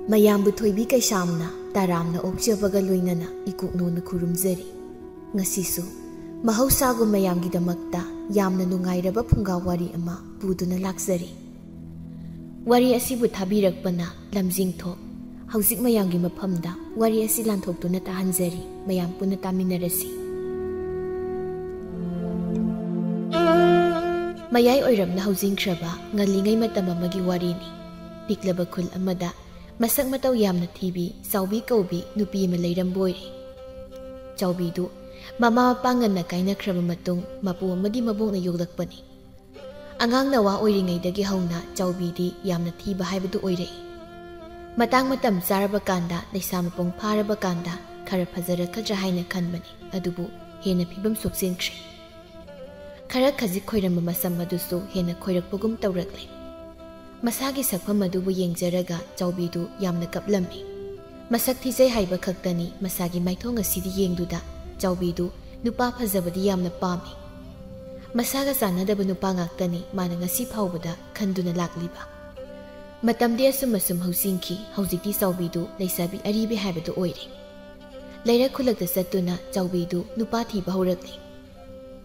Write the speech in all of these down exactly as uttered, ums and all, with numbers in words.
ꯃꯌꯥꯝꯕꯨ ꯊꯣꯏꯕꯤ ꯀꯩꯁꯥꯝꯅ ꯇꯔꯥꯝꯅ ꯑꯣꯛꯆꯕꯒ ꯂꯣꯏꯅꯅ ꯏꯀꯨꯛꯅꯣꯅ ꯈꯨꯔꯨꯝꯖꯔꯤ꯫ ꯉꯁꯤꯁꯨ ꯃꯍꯧꯁꯥꯒꯨꯝ ꯃꯌꯥꯝꯒꯤꯗꯃꯛꯇ ꯌꯥꯝꯅ ꯅꯨꯡꯉꯥꯏꯔꯕ ꯐꯨꯡꯒꯥ ꯋꯥꯔꯤ ꯑꯃ ꯄꯨꯗꯨꯅ ꯂꯥꯛꯆꯔꯤ꯫ ꯋꯥꯔꯤ ꯑꯁꯤꯕꯨ ꯊꯥꯕꯤꯔꯛꯄꯅ ꯂꯝꯖꯤꯡꯊꯣꯛ꯫ ꯍꯧꯖꯤꯛ ꯃꯌꯥꯝꯒꯤ ꯃꯐꯝꯗ ꯋꯥꯔꯤ ꯑꯁꯤ ꯂꯥꯟꯊꯣꯛꯇꯨꯅ ꯇꯥꯍꯟꯖꯔꯤ꯫ ꯃꯌꯥꯝ ꯄꯨꯟꯅ ꯇꯥꯃꯤꯟꯅꯔꯁꯤ꯫ ꯃꯌꯥꯏ ꯑꯣꯏꯔꯞꯅ ꯍꯧꯖꯤꯟꯈ꯭ꯔꯕ ꯉꯜꯂꯤꯉꯩ ꯃꯇꯝ ꯑꯃꯒꯤ ꯋꯥꯔꯤꯅꯤ꯫ ꯄꯤꯛꯂꯕ ꯈꯨꯜ ꯑꯃꯗ ꯃꯁꯛ ꯃꯇꯧ ꯌꯥꯝꯅ ꯊꯤꯕꯤ ꯆꯥꯎꯕꯤ ꯀꯧꯕꯤ ꯅꯨꯄꯤ ꯑꯃ ꯂꯩꯔꯝꯕ ꯑꯣꯏꯔꯦ꯫ ꯆꯥꯎꯕꯤꯗꯨ ꯃꯃꯥ ꯃꯄꯥ ꯉꯟꯅ ꯀꯥꯏꯅꯈ꯭ꯔꯕ ꯃꯇꯨꯡ ꯃꯄꯨ ꯑꯃꯗꯤ ꯃꯕꯣꯛꯅ ꯌꯣꯛꯂꯛꯄꯅꯤ꯫ ꯑꯉꯥꯡ ꯅꯋꯥ ꯑꯣꯏꯔꯤꯉꯩꯗꯒꯤ ꯍꯧꯅ ꯆꯥꯎꯕꯤꯗꯤ ꯌꯥꯝꯅ ꯊꯤꯕ ꯍꯥꯏꯕꯗꯨ ꯑꯣꯏꯔꯛꯏ꯫ ꯃꯇꯥꯡ ꯃꯇꯝ ꯆꯥꯔꯕ ꯀꯥꯟꯗ, ꯂꯩꯁꯥ ꯃꯄꯨꯡ ꯐꯥꯔꯕ ꯀꯥꯟꯗ ꯈꯔ ꯐꯖꯔꯛꯀꯗ꯭ꯔꯥ ꯍꯥꯏꯅ ꯈꯟꯕꯅꯤ, ꯑꯗꯨꯕꯨ ꯍꯦꯟꯅ ꯐꯤꯕꯝ ꯁꯣꯛꯆꯤꯟꯈ꯭ꯔꯦ꯫ ꯈꯔ ꯈꯖꯤꯛ ꯈꯣꯏꯔꯝꯕ ꯃꯁꯝ ꯑꯗꯨꯁꯨ ꯍꯦꯟꯅ ꯈꯣꯏꯔꯛꯄꯒꯨꯝ ꯇꯧꯔꯛꯂꯦ꯫ ꯃꯁꯥꯒꯤ ꯁꯛꯐꯝ ꯑꯗꯨꯕꯨ ꯌꯦꯡꯖꯔꯒ ꯆꯥꯎꯕꯤꯗꯨ ꯌꯥꯝꯅ ꯀꯞꯂꯝꯃꯤ꯫ ꯃꯁꯛ ꯊꯤꯖꯩ ꯍꯥꯏꯕ ꯈꯛꯇꯅꯤ, ꯃꯁꯥꯒꯤ ꯃꯥꯏꯊꯣꯡ ꯑꯁꯤꯗꯤ ꯌꯦꯡꯗꯨꯗ ꯆꯥꯎꯕꯤꯗꯨ ꯅꯨꯄꯥ ꯐꯖꯕꯗꯤ ꯌꯥꯝꯅ ꯄꯥꯝꯃꯤ꯫ ꯃꯁꯥꯒ ꯆꯥꯟꯅꯗꯕ ꯅꯨꯄꯥ ꯉꯥꯛꯇꯅꯤ ꯃꯥꯅ ꯉꯁꯤ ꯐꯥꯎꯕꯗ ꯈꯟꯗꯨꯅ ꯂꯥꯛꯂꯤꯕ꯫ ꯃꯇꯝꯗꯤ ꯑꯁꯨꯝ ꯑꯁꯨꯝ ꯍꯧꯖꯤꯟꯈꯤ꯫ ꯍꯧꯖꯤꯛꯇꯤ ꯆꯥꯎꯕꯤꯗꯨ ꯂꯩꯁꯥꯕꯤ ꯑꯔꯤꯕꯤ ꯍꯥꯏꯕꯗꯨ ꯑꯣꯏꯔꯦ꯫ ꯂꯩꯔꯛ ꯈꯨꯜꯂꯛꯇ ꯆꯠꯇꯨꯅ ꯆꯥꯎꯕꯤꯗꯨ ꯅꯨꯄꯥ ꯊꯤꯕ ꯍꯧꯔꯛꯂꯦ꯫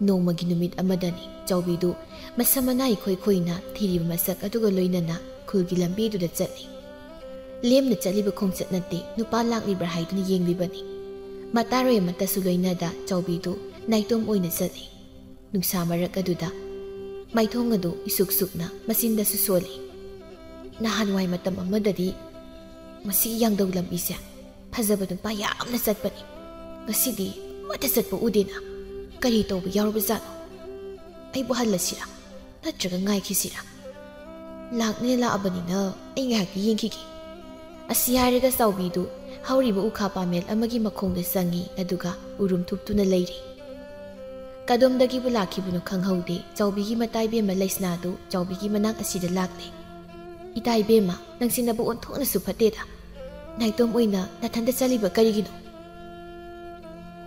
ꯅꯣꯡꯃꯒꯤ ꯅꯨꯃꯤꯠ ꯑꯃꯗꯅꯤ ꯆꯥꯎꯕꯤꯗꯨ ꯃꯁꯝ ꯃꯅꯥ ꯏꯈꯣꯏ ꯈꯣꯏꯅ ꯊꯤꯔꯤꯕ ꯃꯁꯛ ꯑꯗꯨꯒ ꯂꯣꯏꯅꯅ ꯈꯨꯜꯒꯤ ꯂꯝꯕꯤꯗꯨꯗ ꯆꯠꯂꯤ꯫ ꯂꯦꯝꯅ ꯆꯠꯂꯤꯕ ꯈꯣꯡꯆꯠ ꯅꯠꯇꯦ, ꯅꯨꯄꯥ ꯂꯥꯛꯂꯤꯕ꯭ꯔꯥ ꯍꯥꯏꯗꯨꯅ ꯌꯦꯡꯂꯤꯕꯅꯤ꯫ ꯃꯇꯥꯔꯣꯏ ꯑꯃꯠꯇꯁꯨ ꯂꯣꯏꯅꯗ ꯆꯥꯎꯕꯤꯗꯨ ꯅꯥꯏꯇꯣꯝ ꯑꯣꯏꯅ ꯆꯠꯂꯤ꯫ ꯅꯨꯡꯁꯥ ꯃꯔꯛ ꯑꯗꯨꯗ ꯃꯥꯏꯊꯣꯡ ꯑꯗꯨ ꯏꯁꯨꯛ ꯁꯨꯛꯅ ꯃꯆꯤꯟꯗꯁꯨ ꯁꯣꯜꯂꯤ꯫ ꯅꯍꯥꯟꯋꯥꯏ ꯃꯇꯝ ꯑꯃꯗꯗꯤ ꯃꯁꯤꯒꯤ ꯌꯥꯡꯗꯧ ꯂꯝꯕꯤꯁꯦ ꯐꯖꯕ ꯅꯨꯄꯥ ꯌꯥꯝꯅ ꯆꯠꯄꯅꯤ꯫ ꯉꯁꯤꯗꯤ ꯑꯃꯠꯇ ꯆꯠꯄ ꯎꯗꯦꯅ꯫ ꯀꯔꯤ ꯇꯧꯕ ꯌꯥꯎꯔꯕꯖꯥꯠꯅꯣ? ꯑꯩꯕꯨ ꯍꯜꯂꯁꯤꯔꯥ? ꯅꯠꯇ꯭ꯔꯒ ꯉꯥꯏꯈꯤꯁꯤꯔꯥ? ꯂꯥꯛꯅꯦ ꯂꯥꯛꯑꯕꯅꯤꯅ ꯑꯩ ꯉꯥꯏꯍꯥꯛꯇꯤ ꯌꯦꯡꯈꯤꯒꯦ꯫ ꯑꯁꯤ ꯍꯥꯏꯔꯒ ꯆꯥꯎꯕꯤꯗꯨ ꯍꯧꯔꯤꯕ ꯎꯈꯥ ꯄꯥꯃꯦꯜ ꯑꯃꯒꯤ ꯃꯈꯣꯡꯗ ꯆꯪꯉꯤ, ꯑꯗꯨꯒ ꯎꯔꯨꯝ ꯊꯨꯞꯇꯨꯅ ꯂꯩꯔꯤ꯫ ꯀꯗꯣꯝꯗꯒꯤꯕꯨ ꯂꯥꯛꯈꯤꯕꯅꯣ ꯈꯪꯍꯧꯗꯦ꯫ ꯆꯥꯎꯕꯤꯒꯤ ꯃꯇꯥꯏꯕꯦꯝꯃ ꯂꯩꯁꯅꯥꯗꯨ ꯆꯥꯎꯕꯤꯒꯤ ꯃꯅꯥꯛ ꯑꯁꯤꯗ ꯂꯥꯛꯂꯦ꯫ "ꯏꯇꯥ ꯏꯕꯦꯝꯃ, ꯅꯪꯁꯤ ꯅꯕꯨꯛ ꯑꯣꯟꯊꯣꯛꯅꯁꯨ ꯐꯠꯇꯦꯗ꯫ ꯅꯥꯏꯇꯣꯝ ꯑꯣꯏꯅ ꯅꯊꯟꯇ ꯆꯠꯂꯤꯕ ꯀꯔꯤꯒꯤꯅꯣ?"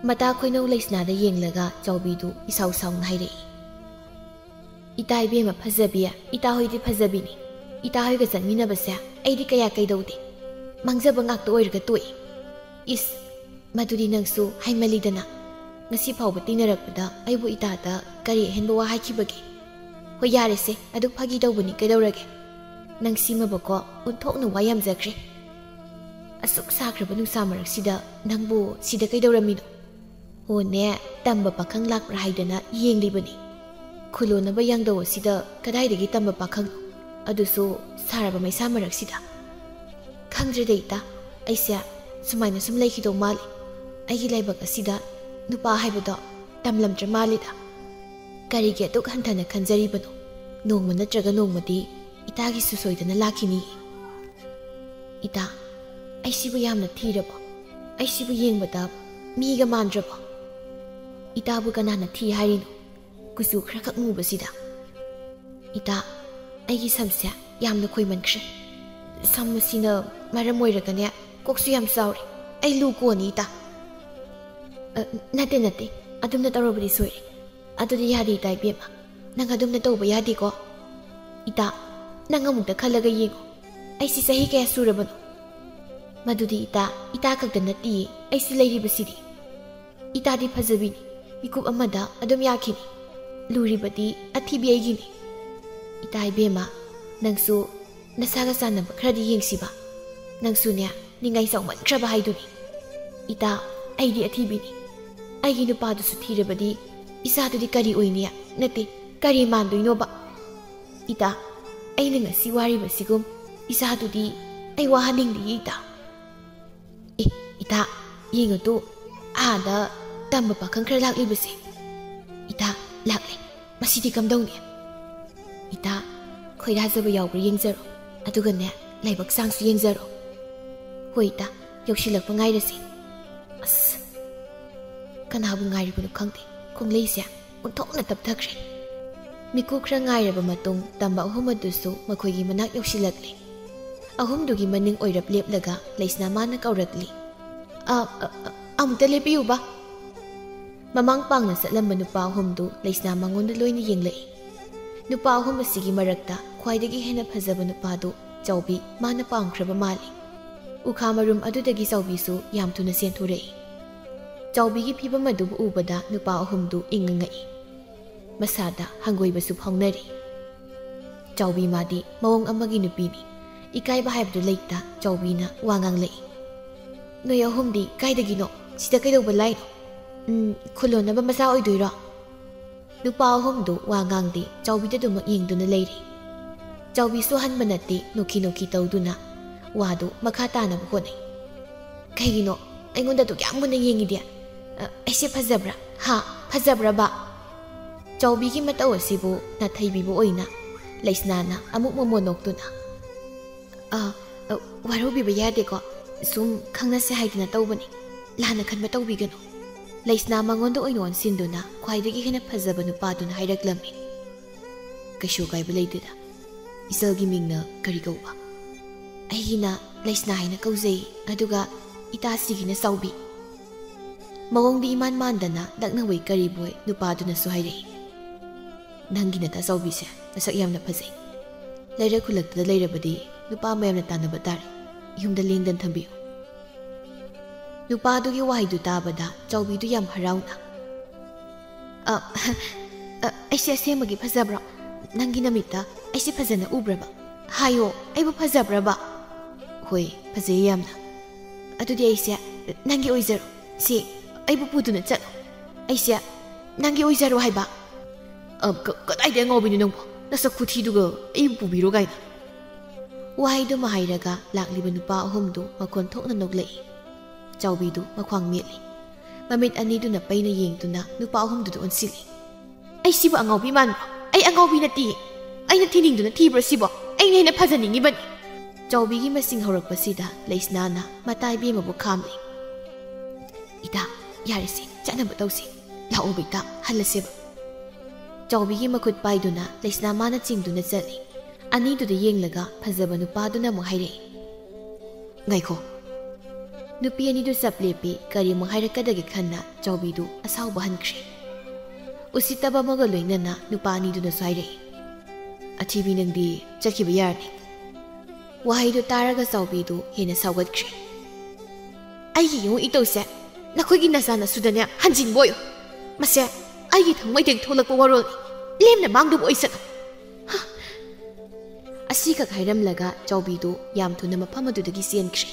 ꯃꯇꯥ ꯈꯣꯏꯅꯧ ꯂꯩꯁꯅꯥꯗ ꯌꯦꯡꯂꯒ ꯆꯥꯎꯕꯤꯗꯨ ꯏꯁꯥꯎ ꯁꯥꯎꯅ ꯍꯥꯏꯔꯛꯏ꯫ "ꯏꯇꯥ ꯏꯕꯦꯝꯃ ꯐꯖꯕꯤ, ꯏꯇꯥ ꯍꯣꯏꯗꯤ ꯐꯖꯕꯤꯅꯤ꯫ ꯏꯇꯥ ꯍꯣꯏꯒ ꯆꯠꯃꯤꯟꯅꯕꯁꯦ ꯑꯩꯗꯤ ꯀꯌꯥ ꯀꯩꯗꯧꯗꯦ꯫ ꯃꯥꯡꯖꯕ ꯉꯥꯛꯇ ꯑꯣꯏꯔꯒ ꯇꯣꯛꯏ꯫ ꯏꯁ, ꯃꯗꯨꯗꯤ ꯅꯪꯁꯨ ꯍꯥꯏꯃꯜꯂꯤꯗꯅ꯫ ꯉꯁꯤ ꯐꯥꯎꯕ ꯇꯤꯟꯅꯔꯛꯄꯗ ꯑꯩꯕꯨ ꯏꯇꯥꯗ ꯀꯔꯤ ꯑꯍꯦꯟꯕ ꯋꯥ ꯍꯥꯏꯈꯤꯕꯒꯦ? ꯍꯣꯏ, ꯌꯥꯔꯦꯁꯦ, ꯑꯗꯨ ꯐꯥꯒꯤ ꯇꯧꯕꯅꯤ, ꯀꯩꯗꯧꯔꯒꯦ? ꯅꯪ ꯁꯤꯃꯕꯀꯣ ꯑꯣꯟꯊꯣꯛꯅ ꯋꯥ ꯌꯥꯝꯖꯈ꯭ꯔꯦ꯫ ꯑꯁꯨꯛ ꯁꯥꯈ꯭ꯔꯕ ꯅꯨꯡꯁꯥ ꯃꯔꯛꯁꯤꯗ ꯅꯪꯕꯨ ꯁꯤꯗ ꯀꯩꯗꯧꯔꯝꯃꯤꯅꯣ? ꯍꯣꯅꯦ, ꯇꯝꯕ ꯄꯥꯈꯪ ꯂꯥꯛꯄ꯭ꯔꯥ ꯍꯥꯏꯗꯅ ꯌꯦꯡꯂꯤꯕꯅꯤ꯫ ꯈꯨꯂꯣꯟꯅꯕ ꯌꯥꯡꯗꯧ ꯑꯁꯤꯗ ꯀꯗꯥꯏꯗꯒꯤ ꯇꯝꯕ ꯄꯥꯈꯪꯅꯣ? ꯑꯗꯨꯁꯨ ꯁꯥꯔꯕ ꯃꯩꯁꯥ ꯃꯔꯛꯁꯤꯗ꯫ ꯈꯪꯗ꯭ꯔꯦꯗ ꯏꯇꯥ, ꯑꯩꯁꯦ ꯁꯨꯃꯥꯏꯅ ꯁꯨꯝ ꯂꯩꯈꯤꯗꯧ ꯃꯥꯜꯂꯤ꯫ ꯑꯩꯒꯤ ꯂꯥꯏꯕꯛ ꯑꯁꯤꯗ ꯅꯨꯄꯥ ꯍꯥꯏꯕꯗꯣ ꯇꯝꯂꯝꯗ꯭ꯔ ꯃꯥꯜꯂꯤꯗ꯫ ꯀꯔꯤꯒꯤ ꯑꯗꯨꯛ ꯍꯟꯊꯅ ꯈꯟꯖꯔꯤꯕꯅꯣ? ꯅꯣꯡꯃ ꯅꯠꯇ꯭ꯔꯒ ꯅꯣꯡꯃꯗꯤ ꯏꯇꯥꯒꯤꯁꯨ ꯁꯣꯏꯗꯅ ꯂꯥꯛꯈꯤꯅꯤ꯫ ꯏꯇꯥ, ꯑꯩꯁꯤꯕꯨ ꯌꯥꯝꯅ ꯊꯤꯔꯕꯣ? ꯑꯩꯁꯤꯕꯨ ꯌꯦꯡꯕꯗ ꯃꯤꯒ ꯃꯥꯟꯗ꯭ꯔꯕꯣ? ꯏꯇꯥꯕꯨ ꯀꯅꯥꯅ ꯊꯤ ꯍꯥꯏꯔꯤꯅꯣ? ꯀꯨꯆꯨ ꯈꯔꯈꯛ ꯃꯨꯕꯁꯤꯗ꯫ ꯏꯇꯥ, ꯑꯩꯒꯤ ꯁꯝꯁꯦ ꯌꯥꯝꯅ ꯈꯣꯏꯃꯟꯈ꯭ꯔꯦ꯫ ꯁꯝ ꯑꯁꯤꯅ ꯃꯔꯝ ꯑꯣꯏꯔꯒꯅꯦ, ꯀꯣꯛꯁꯨ ꯌꯥꯝ ꯆꯥꯎꯔꯦ꯫ ꯑꯩ ꯂꯨ ꯀꯣꯟꯅꯤ ꯏꯇꯥ꯫ ꯑ, ꯅꯠꯇꯦ, ꯅꯠꯇꯦ, ꯑꯗꯨꯝꯅ ꯇꯧꯔꯕꯗꯤ ꯁꯣꯏꯔꯦ꯫ ꯑꯗꯨꯗꯤ ꯌꯥꯗꯦ ꯏꯇꯥ ꯏꯕꯦꯝꯃ, ꯅꯪ ꯑꯗꯨꯝꯅ ꯇꯧꯕ ꯌꯥꯗꯦꯀꯣ꯫ ꯏꯇꯥ, ꯅꯪ ꯑꯃꯨꯛꯇ ꯈꯜꯂꯒ ꯌꯦꯡꯉꯨ, ꯑꯩꯁꯤ ꯆꯍꯤ ꯀꯌꯥ ꯁꯨꯔꯕꯅꯣ? ꯃꯗꯨꯗꯤ ꯏꯇꯥ, ꯏꯇꯥ ꯈꯛꯇ ꯅꯠꯇꯤꯌꯦ, ꯑꯩꯁꯨ ꯂꯩꯔꯤꯕꯁꯤꯗꯤ꯫ ꯏꯇꯥꯗꯤ ꯐꯖꯕꯤꯅꯤ, ꯃꯤꯀꯨꯞ ꯑꯃꯗ ꯑꯗꯨꯝ ꯌꯥꯈꯤꯅꯤ꯫ ꯂꯨꯔꯤꯕꯗꯤ ꯑꯊꯤꯕꯤ ꯑꯩꯒꯤꯅꯤ꯫ ꯏꯇꯥ ꯏꯕꯦꯝꯃ, ꯅꯪꯁꯨ ꯅꯁꯥꯒ ꯆꯥꯟꯅꯕ ꯈꯔꯗꯤ ꯌꯦꯡꯁꯤꯕ꯫ ꯅꯪꯁꯨꯅꯦ, ꯅꯤꯡꯉꯥꯏ ꯆꯥꯎꯃꯟꯈ꯭ꯔꯕ ꯍꯥꯏꯗꯨꯅꯤ꯫ ꯏꯇꯥ, ꯑꯩꯗꯤ ꯑꯊꯤꯕꯤꯅꯤ꯫ ꯑꯩꯒꯤ ꯅꯨꯄꯥꯗꯨꯁꯨ ꯊꯤꯔꯕꯗꯤ ꯏꯆꯥꯗꯨꯗꯤ ꯀꯔꯤ ꯑꯣꯏꯅꯤ? ꯅꯠꯇꯦ, ꯀꯔꯤ ꯃꯥꯟꯗꯣꯏꯅꯣꯕ? ꯏꯇꯥ, ꯑꯩꯅ ꯉꯁꯤ ꯋꯥꯔꯤꯕꯁꯤꯒꯨꯝ ꯏꯆꯥꯗꯨꯗꯤ ꯑꯩ ꯋꯥꯍꯟꯅꯤꯡꯗꯤꯌꯦ ꯏꯇꯥ꯫ ꯑꯦ, ꯏꯇꯥ, ꯌꯦꯡꯉꯨ ꯇꯨ, ꯑꯥꯗ ꯇꯝꯕ ꯄꯥꯈꯪ ꯈꯔ ꯂꯥꯛꯂꯤꯕꯁꯦ꯫ ꯏꯇꯥ, ꯂꯥꯛꯂꯦ꯫ ꯃꯁꯤꯗꯤ ꯀꯝꯗꯧꯅꯤ? ꯏꯇꯥ, ꯈꯣꯏꯗꯥꯖꯕ ꯌꯥꯎꯕ꯭ꯔꯥ ꯌꯦꯡꯖꯔꯣ, ꯑꯗꯨꯒꯅꯦ, ꯂꯥꯏꯕꯛ ꯆꯥꯡꯁꯨ ꯌꯦꯡꯖꯔꯣ꯫ ꯍꯣꯏ ꯏꯇꯥ, ꯌꯧꯁꯤꯜꯂꯛꯄ ꯉꯥꯏꯔꯁꯤ꯫ ꯑꯁ, ꯀꯅꯥꯕꯨ ꯉꯥꯏꯔꯤꯕꯅꯣ ꯈꯪꯗꯦ, ꯈꯣꯡꯂꯩꯁꯦ ꯑꯣꯟꯊꯣꯛꯅ ꯇꯞꯊꯈ꯭ꯔꯦ꯫ ꯃꯤꯀꯨꯞ ꯈꯔ ꯉꯥꯏꯔꯕ ꯃꯇꯨꯡ ꯇꯝꯕ ꯑꯍꯨꯝ ꯑꯗꯨꯁꯨ ꯃꯈꯣꯏꯒꯤ ꯃꯅꯥꯛ ꯌꯧꯁꯤꯜꯂꯛꯂꯦ꯫ ꯑꯍꯨꯝꯗꯨꯒꯤ ꯃꯅꯤꯡ ꯑꯣꯏꯔꯞ ꯂꯦꯞꯂꯒ ꯂꯩꯁꯅꯥ ꯃꯥꯅ ꯀꯧꯔꯛꯂꯤ, "ꯑ, ꯑ, ꯑ, ꯑꯃꯨꯛꯇ ꯂꯦꯞꯄꯤꯌꯨꯕ꯫" ꯃꯃꯥꯡ ꯄꯥꯡꯅ ꯆꯠꯂꯝꯕ ꯅꯨꯄꯥ ꯑꯍꯨꯝꯗꯨ ꯂꯩꯁꯅꯥ ꯃꯉꯣꯟꯗ ꯂꯣꯏꯅ ꯌꯦꯡꯂꯛꯏ꯫ ꯅꯨꯄꯥ ꯑꯍꯨꯝ ꯑꯁꯤꯒꯤ ꯃꯔꯛꯇ ꯈ꯭ꯋꯥꯏꯗꯒꯤ ꯍꯦꯟꯅ ꯐꯖꯕ ꯅꯨꯄꯥꯗꯨ ꯆꯥꯎꯕꯤ ꯃꯥꯅ ꯄꯥꯝꯈ꯭ꯔꯕ ꯃꯥꯜꯂꯤ꯫ ꯎꯈꯥ ꯃꯔꯨꯝ ꯑꯗꯨꯗꯒꯤ ꯆꯥꯎꯕꯤꯁꯨ ꯌꯥꯝ ꯊꯨꯅ ꯆꯦꯟꯊꯣꯔꯛꯏ꯫ ꯆꯥꯎꯕꯤꯒꯤ ꯐꯤꯕꯝ ꯑꯗꯨꯕꯨ ꯎꯕꯗ ꯅꯨꯄꯥ ꯑꯍꯨꯝꯗꯨ ꯏꯪꯉ ꯉꯛꯏ꯫ ꯃꯁꯥꯗ ꯍꯪꯒꯣꯏꯕꯁꯨ ꯐꯥꯎꯅꯔꯤ꯫ ꯆꯥꯎꯕꯤ ꯃꯥꯗꯤ ꯃꯑꯣꯡ ꯑꯃꯒꯤ ꯅꯨꯄꯤꯅꯤ꯫ ꯏꯀꯥꯏꯕ ꯍꯥꯏꯕꯗꯨ ꯂꯩꯇ ꯆꯥꯎꯕꯤꯅ ꯋꯥ ꯉꯥꯡꯂꯛꯏ꯫ "ꯅꯣꯏ ꯑꯍꯨꯝꯗꯤ ꯀꯥꯏꯗꯒꯤꯅꯣ? ꯁꯤꯗ ꯀꯩꯗꯧꯕ ꯂꯥꯛꯏꯅꯣ?" "ꯎꯝ, ꯈꯨꯂꯣꯟꯅꯕ ꯃꯆꯥ ꯑꯣꯏꯗꯣꯏꯔꯣ?" ꯅꯨꯄꯥ ꯑꯍꯨꯝꯗꯨ ꯋꯥ ꯉꯥꯡꯗꯦ, ꯆꯥꯎꯕꯤꯗ ꯑꯗꯨꯃꯛ ꯌꯦꯡꯗꯨꯅ ꯂꯩꯔꯤ꯫ ꯆꯥꯎꯕꯤꯁꯨ ꯍꯟꯕ ꯅꯠꯇꯦ, ꯅꯣꯛꯈꯤ ꯅꯣꯛꯈꯤ ꯇꯧꯗꯨꯅ ꯋꯥꯗꯨ ꯃꯈꯥ ꯇꯥꯅꯕ ꯍꯣꯠꯅꯩ꯫ "ꯀꯩꯒꯤꯅꯣ ꯑꯩꯉꯣꯟꯗ ꯑꯗꯨꯛ ꯌꯥꯝ ꯃꯨꯟꯅ ꯌꯦꯡꯉꯤꯗꯤ? ꯑ, ꯑꯩꯁꯦ ꯐꯖꯕ꯭ꯔꯥ? ꯍꯥ? ꯐꯖꯕ꯭ꯔꯕ?" ꯆꯥꯎꯕꯤꯒꯤ ꯃꯇꯧ ꯑꯁꯤꯕꯨ ꯅꯥꯊꯩꯕꯤꯕ ꯑꯣꯏꯅ ꯂꯩꯁꯅꯥꯅ ꯑꯃꯨꯛ ꯃꯃꯣꯟ ꯅꯣꯛꯇꯨꯅ, "ꯑ, ꯑ, ꯋꯥꯔꯧꯕꯤꯕ ꯌꯥꯗꯦꯀꯣ, ꯁꯨꯝ ꯈꯪꯅꯁꯦ ꯍꯥꯏꯗꯅ ꯇꯧꯕꯅꯤ, ꯂꯥꯟꯅ ꯈꯟꯕ ꯇꯧꯕꯤꯒꯅꯨ꯫" ꯂꯩꯁꯅꯥ ꯃꯉꯣꯟꯗ ꯑꯣꯏꯅ ꯑꯣꯟꯁꯤꯟꯗꯨꯅ ꯈ꯭ꯋꯥꯏꯗꯒꯤ ꯍꯦꯟꯅ ꯐꯖꯕ ꯅꯨꯄꯥꯗꯨꯅ ꯍꯥꯏꯔꯛꯂꯝꯃꯤ꯫ "ꯀꯩꯁꯨ ꯀꯥꯏꯕ ꯂꯩꯇꯦꯗ꯫ ꯏꯆꯜꯒꯤ ꯃꯤꯡꯅ ꯀꯔꯤ ꯀꯧꯕ?" "ꯑꯩꯒꯤꯅ ꯂꯩꯁꯅꯥ ꯍꯥꯏꯅ ꯀꯧꯖꯩ, ꯑꯗꯨꯒ ꯏꯇꯥꯁꯤꯒꯤꯅ ꯆꯥꯎꯕꯤ꯫" ꯃꯑꯣꯡꯗꯤ ꯏꯃꯥꯟ ꯃꯥꯟꯗꯅ ꯅꯛꯅꯕꯣꯏ ꯀꯔꯤꯕꯣꯏ ꯅꯨꯄꯥꯗꯨꯅꯁꯨ ꯍꯥꯏꯔꯛꯏ꯫ "ꯅꯪꯒꯤ ꯅꯇꯥ ꯆꯥꯎꯕꯤꯁꯦ ꯃꯁꯛ ꯌꯥꯝꯅ ꯐꯖꯩ꯫ ꯂꯩꯔꯛ ꯈꯨꯜꯂꯛꯇꯗ ꯂꯩꯔꯕꯗꯤ ꯅꯨꯄꯥ ꯃꯌꯥꯝꯅ ꯇꯥꯟꯅꯕ ꯇꯥꯔꯦ꯫ ꯌꯨꯝꯗ ꯂꯦꯡꯗꯅ ꯊꯝꯕꯤꯌꯨ꯫" ꯅꯨꯄꯥꯗꯨꯒꯤ ꯋꯥꯍꯩꯗꯨ ꯇꯥꯕꯗ ꯆꯥꯎꯕꯤꯗꯨ ꯌꯥꯝ ꯍꯔꯥꯎꯅ, "ꯑ, ꯑ, ꯑꯩꯁꯦ ꯑꯁꯦꯡꯕꯒꯤ ꯐꯖꯕ꯭ꯔꯣ? ꯅꯪꯒꯤ ꯅꯃꯤꯠꯇ ꯑꯩꯁꯦ ꯐꯖꯅ ꯎꯕ꯭ꯔꯕ? ꯍꯥꯏꯌꯣ, ꯑꯩꯕꯨ ꯐꯖꯕ꯭ꯔꯕ?" "ꯍꯣꯏ, ꯐꯖꯩ ꯌꯥꯝꯅ꯫" "ꯑꯗꯨꯗꯤ ꯑꯩꯁꯦ ꯅꯪꯒꯤ ꯑꯣꯏꯖꯔꯣ? ꯁꯤ, ꯑꯩꯕꯨ ꯄꯨꯗꯨꯅ ꯆꯠꯂꯣ꯫ ꯑꯩꯁꯦ ꯅꯪꯒꯤ ꯑꯣꯏꯖꯔꯣ ꯍꯥꯏꯕ꯫" "ꯑ, ꯀ-, ꯀꯗꯥꯏꯗ ꯑꯉꯥꯎꯕꯤꯅꯣ ꯅꯪꯕꯣ? ꯅꯁꯛ ꯈꯨꯊꯤꯗꯨꯒ ꯑꯩꯕꯨ ꯄꯨꯕꯤꯔꯣ ꯀꯥꯏꯅ?" ꯋꯥꯍꯩꯗꯨꯃ ꯍꯥꯏꯔꯒ ꯂꯥꯛꯂꯤꯕ ꯅꯨꯄꯥ ꯑꯍꯨꯝꯗꯨ ꯃꯈꯣꯟ ꯊꯣꯛꯅ ꯅꯣꯛꯂꯛꯏ꯫ ꯆꯥꯎꯕꯤꯗꯨ ꯃꯈ꯭ꯋꯥꯡ ꯃꯦꯠꯂꯤ꯫ ꯃꯃꯤꯠ ꯑꯅꯤꯗꯨꯅ ꯄꯩꯅ ꯌꯦꯡꯗꯨꯅ ꯅꯨꯄꯥ ꯑꯍꯨꯝꯗꯨꯗ ꯑꯣꯟꯁꯤꯜꯂꯤ꯫ "ꯑꯩ ꯁꯤꯕꯨ ꯑꯉꯥꯎꯕꯤ ꯃꯥꯟꯕ꯭ꯔꯣ? ꯑꯩ ꯑꯉꯥꯎꯕꯤ ꯅꯠꯇꯤꯌꯦ꯫ ꯑꯩꯅ ꯊꯤꯅꯤꯡꯗꯨꯅ ꯊꯤꯕ꯭ꯔꯣ ꯁꯤꯕꯣ? ꯑꯩꯅ ꯍꯦꯟꯅ ꯐꯖꯅꯤꯡꯉꯤꯕꯅꯤ꯫" ꯆꯥꯎꯕꯤꯒꯤ ꯃꯁꯤꯡ ꯍꯧꯔꯛꯄꯁꯤꯗ ꯂꯩꯁꯅꯥꯅ ꯃꯇꯥꯏ ꯕꯦꯝꯃꯕꯨ ꯈꯥꯝꯂꯤ꯫ "ꯏꯇꯥ, ꯌꯥꯔꯦꯁꯦ, ꯆꯠꯅꯕ ꯇꯧꯁꯤ꯫ ꯂꯥꯛꯑꯣꯕ ꯏꯇꯥ, ꯍꯜꯂꯁꯦꯕ꯫" ꯆꯥꯎꯕꯤꯒꯤ ꯃꯈꯨꯠ ꯄꯥꯏꯗꯨꯅ ꯂꯩꯁꯅꯥ ꯃꯥꯅ ꯆꯤꯡꯗꯨꯅ ꯆꯠꯂꯤ꯫ ꯑꯅꯤꯗꯨꯗ ꯌꯦꯡꯂꯒ ꯐꯖꯕ ꯅꯨꯄꯥꯗꯨꯅ ꯑꯃꯨꯛ ꯍꯥꯏꯔꯛꯏ, "ꯉꯥꯏꯈꯣ꯫" ꯅꯨꯄꯤ ꯑꯅꯤꯗꯨ ꯆꯞ ꯂꯦꯞꯄꯤ, ꯀꯔꯤ ꯑꯃꯨꯛ ꯍꯥꯏꯔꯛꯀꯗꯒꯦ ꯈꯟꯅ ꯆꯥꯎꯕꯤꯗꯨ ꯑꯁꯥꯎꯕ ꯍꯟꯈ꯭ꯔꯦ꯫ ꯎꯁꯤꯠꯇꯕ ꯑꯃꯒ ꯂꯣꯏꯅꯅ ꯅꯨꯄꯥ ꯑꯅꯤꯗꯨꯅꯁꯨ ꯍꯥꯏꯔꯛꯏ, "ꯑꯊꯤꯕꯤ ꯅꯪꯗꯤ ꯆꯠꯈꯤꯕ ꯌꯥꯔꯅꯤ꯫" ꯋꯥꯍꯩꯗꯨ ꯇꯥꯔꯒ ꯆꯥꯎꯕꯤꯗꯨ ꯍꯦꯟꯅ ꯁꯥꯎꯒꯠꯈ꯭ꯔꯦ꯫ "ꯑꯩꯒꯤ ꯏꯋꯨꯡ ꯏꯇꯧꯁꯦ ꯅꯈꯣꯏꯒꯤ ꯅꯆꯥ ꯅꯁꯨꯗꯅꯦ ꯍꯟꯖꯤꯟꯕ ꯑꯣꯏꯌꯨ꯫ ꯃꯁꯦ ꯑꯩꯒꯤ ꯊꯃꯣꯏꯗꯒꯤ ꯊꯣꯛꯂꯛꯄ ꯋꯥꯔꯣꯜꯅꯤ꯫ ꯂꯦꯝꯅ ꯃꯥꯡꯗꯕ ꯑꯣꯏꯁꯅꯨ꯫" ꯍ! ꯑꯁꯤꯈꯛ ꯍꯥꯏꯔꯝꯂꯒ ꯆꯥꯎꯕꯤꯗꯨ ꯌꯥꯝ ꯊꯨꯅ ꯃꯐꯝ ꯑꯗꯨꯗꯒꯤ ꯆꯦꯟꯈ꯭ꯔꯦ꯫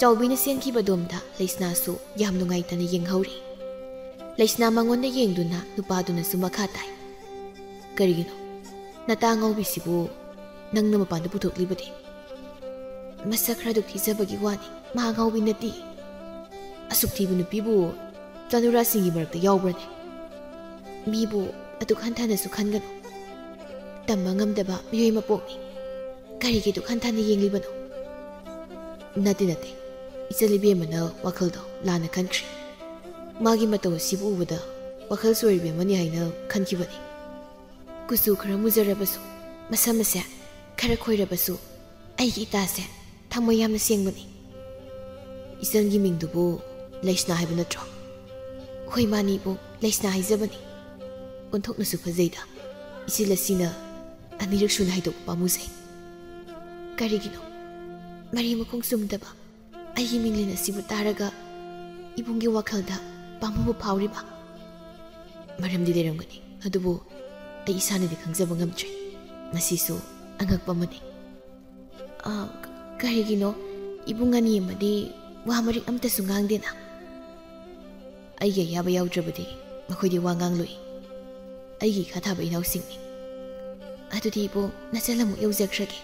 ꯆꯥꯎꯕꯤꯅ ꯆꯦꯟꯈꯤꯕꯗꯣꯝꯗ ꯂꯩꯁꯅꯥꯁꯨ ꯌꯥꯝ ꯅꯨꯡꯉꯥꯏꯇꯅ ꯌꯦꯡꯍꯧꯔꯤ꯫ ꯂꯩꯁꯅꯥ ꯃꯉꯣꯟꯗ ꯌꯦꯡꯗꯨꯅ ꯅꯨꯄꯥꯗꯨꯅꯁꯨ ꯃꯈꯥ ꯇꯥꯏ, "ꯀꯔꯤꯒꯤꯅꯣ? ꯅꯇꯥ ꯑꯉꯥꯎꯕꯤꯁꯤꯕꯨ ꯅꯪꯅ ꯃꯄꯥꯟꯗ ꯄꯨꯊꯣꯛꯂꯤꯕꯗꯤ?" "ꯃꯁꯛ ꯈꯔ ꯑꯗꯨꯛ ꯊꯤꯖꯕꯒꯤ ꯋꯥꯅꯤ, ꯃꯥ ꯑꯉꯥꯎꯕꯤ ꯅꯠꯇꯦ꯫" "ꯑꯁꯨꯛ ꯊꯤꯕ ꯅꯨꯄꯤꯕꯨ ꯆꯥꯅꯨꯔꯥꯁꯤꯡꯒꯤ ꯃꯔꯛꯇ ꯌꯥꯎꯕ꯭ꯔꯅꯦ? ꯃꯤꯕꯨ ꯑꯗꯨꯛ ꯍꯟꯊꯅꯁꯨ ꯈꯟꯒꯅꯨ꯫ ꯇꯝꯕ ꯉꯝꯗꯕ ꯃꯤꯑꯣꯏ ꯃꯄꯣꯛꯅꯤ꯫ ꯀꯔꯤꯒꯤ ꯑꯗꯨꯛ ꯍꯟꯊꯅ ꯌꯦꯡꯂꯤꯕꯅꯣ?" "ꯅꯠꯇꯦ, ꯅꯠꯇꯦ꯫ ꯏꯆꯜ ꯏꯕꯦꯝꯃꯅ ꯋꯥꯈꯜꯗꯣ ꯂꯥꯟꯅ ꯈꯟꯈ꯭ꯔꯦ꯫ ꯃꯥꯒꯤ ꯃꯇꯧ ꯑꯁꯤꯕꯨ ꯎꯕꯗ ꯋꯥꯈꯜ ꯆꯣꯏꯔꯤꯕꯤ ꯑꯃꯅꯤ ꯍꯥꯏꯅ ꯈꯟꯈꯤꯕꯅꯤ꯫ ꯀꯨꯆꯨ ꯈꯔ ꯃꯨꯖꯔꯕꯁꯨ, ꯃꯁꯝ ꯑꯁꯦ ꯈꯔ ꯈꯣꯏꯔꯕꯁꯨ, ꯑꯩꯒꯤ ꯏꯇꯥꯁꯦ ꯊꯃꯣꯏ ꯌꯥꯝꯅ ꯁꯦꯡꯕꯅꯤ꯫" "ꯏꯆꯟꯒꯤ ꯃꯤꯡꯗꯨꯕꯨ ꯂꯩꯁꯅꯥ ꯍꯥꯏꯕ ꯅꯠꯇ꯭ꯔꯣ?" "ꯍꯣꯏ, ꯃꯥꯅꯤ ꯏꯕꯨꯡ, ꯂꯩꯁꯅꯥ ꯍꯥꯏꯖꯕꯅꯤ꯫ ꯑꯣꯟꯊꯣꯛꯅꯁꯨ ꯐꯖꯩꯗ꯫ ꯏꯆꯦ ꯂꯁꯤꯅ ꯑꯅꯤꯔꯛ ꯁꯨꯅ ꯍꯥꯏꯗꯣꯛꯄ ꯄꯥꯝꯃꯨꯖꯩ꯫" "ꯀꯔꯤꯒꯤꯅꯣ? ꯃꯔꯤ ꯃꯈꯣꯡ ꯆꯨꯝꯗꯕ ꯑꯩꯒꯤ ꯃꯤꯡꯂꯦꯟ ꯑꯁꯤꯕꯨ ꯇꯥꯔꯒ ꯏꯕꯨꯡꯒꯤ ꯋꯥꯈꯜꯗ ꯄꯥꯝꯃꯨꯕ ꯐꯥꯎꯔꯤꯕ?" "ꯃꯔꯝꯗꯤ ꯂꯩꯔꯝꯒꯅꯤ, ꯑꯗꯨꯕꯨ ꯑꯩ ꯏꯁꯥꯅꯗꯤ ꯈꯪꯖꯕ ꯉꯝꯗ꯭ꯔꯦ꯫ ꯃꯁꯤꯁꯨ ꯑꯉꯛꯄ ꯑꯃꯅꯤ꯫" "ꯑ, ꯀꯔꯤꯒꯤꯅꯣ? ꯏꯕꯨꯡ ꯑꯅꯤ ꯑꯃꯗꯤ ꯋꯥ ꯃꯔꯤꯛ ꯑꯝꯇꯁꯨ ꯉꯥꯡꯗꯦꯅ?" "ꯑꯩꯒꯤ ꯑꯌꯥꯕ ꯌꯥꯎꯗ꯭ꯔꯕꯗꯤ ꯃꯈꯣꯏꯗꯤ ꯋꯥ ꯉꯥꯡꯂꯣꯏ꯫ ꯑꯩꯒꯤ ꯏꯈꯥ ꯊꯥꯕ ꯏꯅꯥꯎꯁꯤꯡꯅꯤ꯫" "ꯑꯗꯨꯗꯤ ꯏꯕꯨꯡ, ꯅꯆꯜ ꯑꯃꯨꯛ ꯌꯧꯖꯈ꯭ꯔꯒꯦ꯫"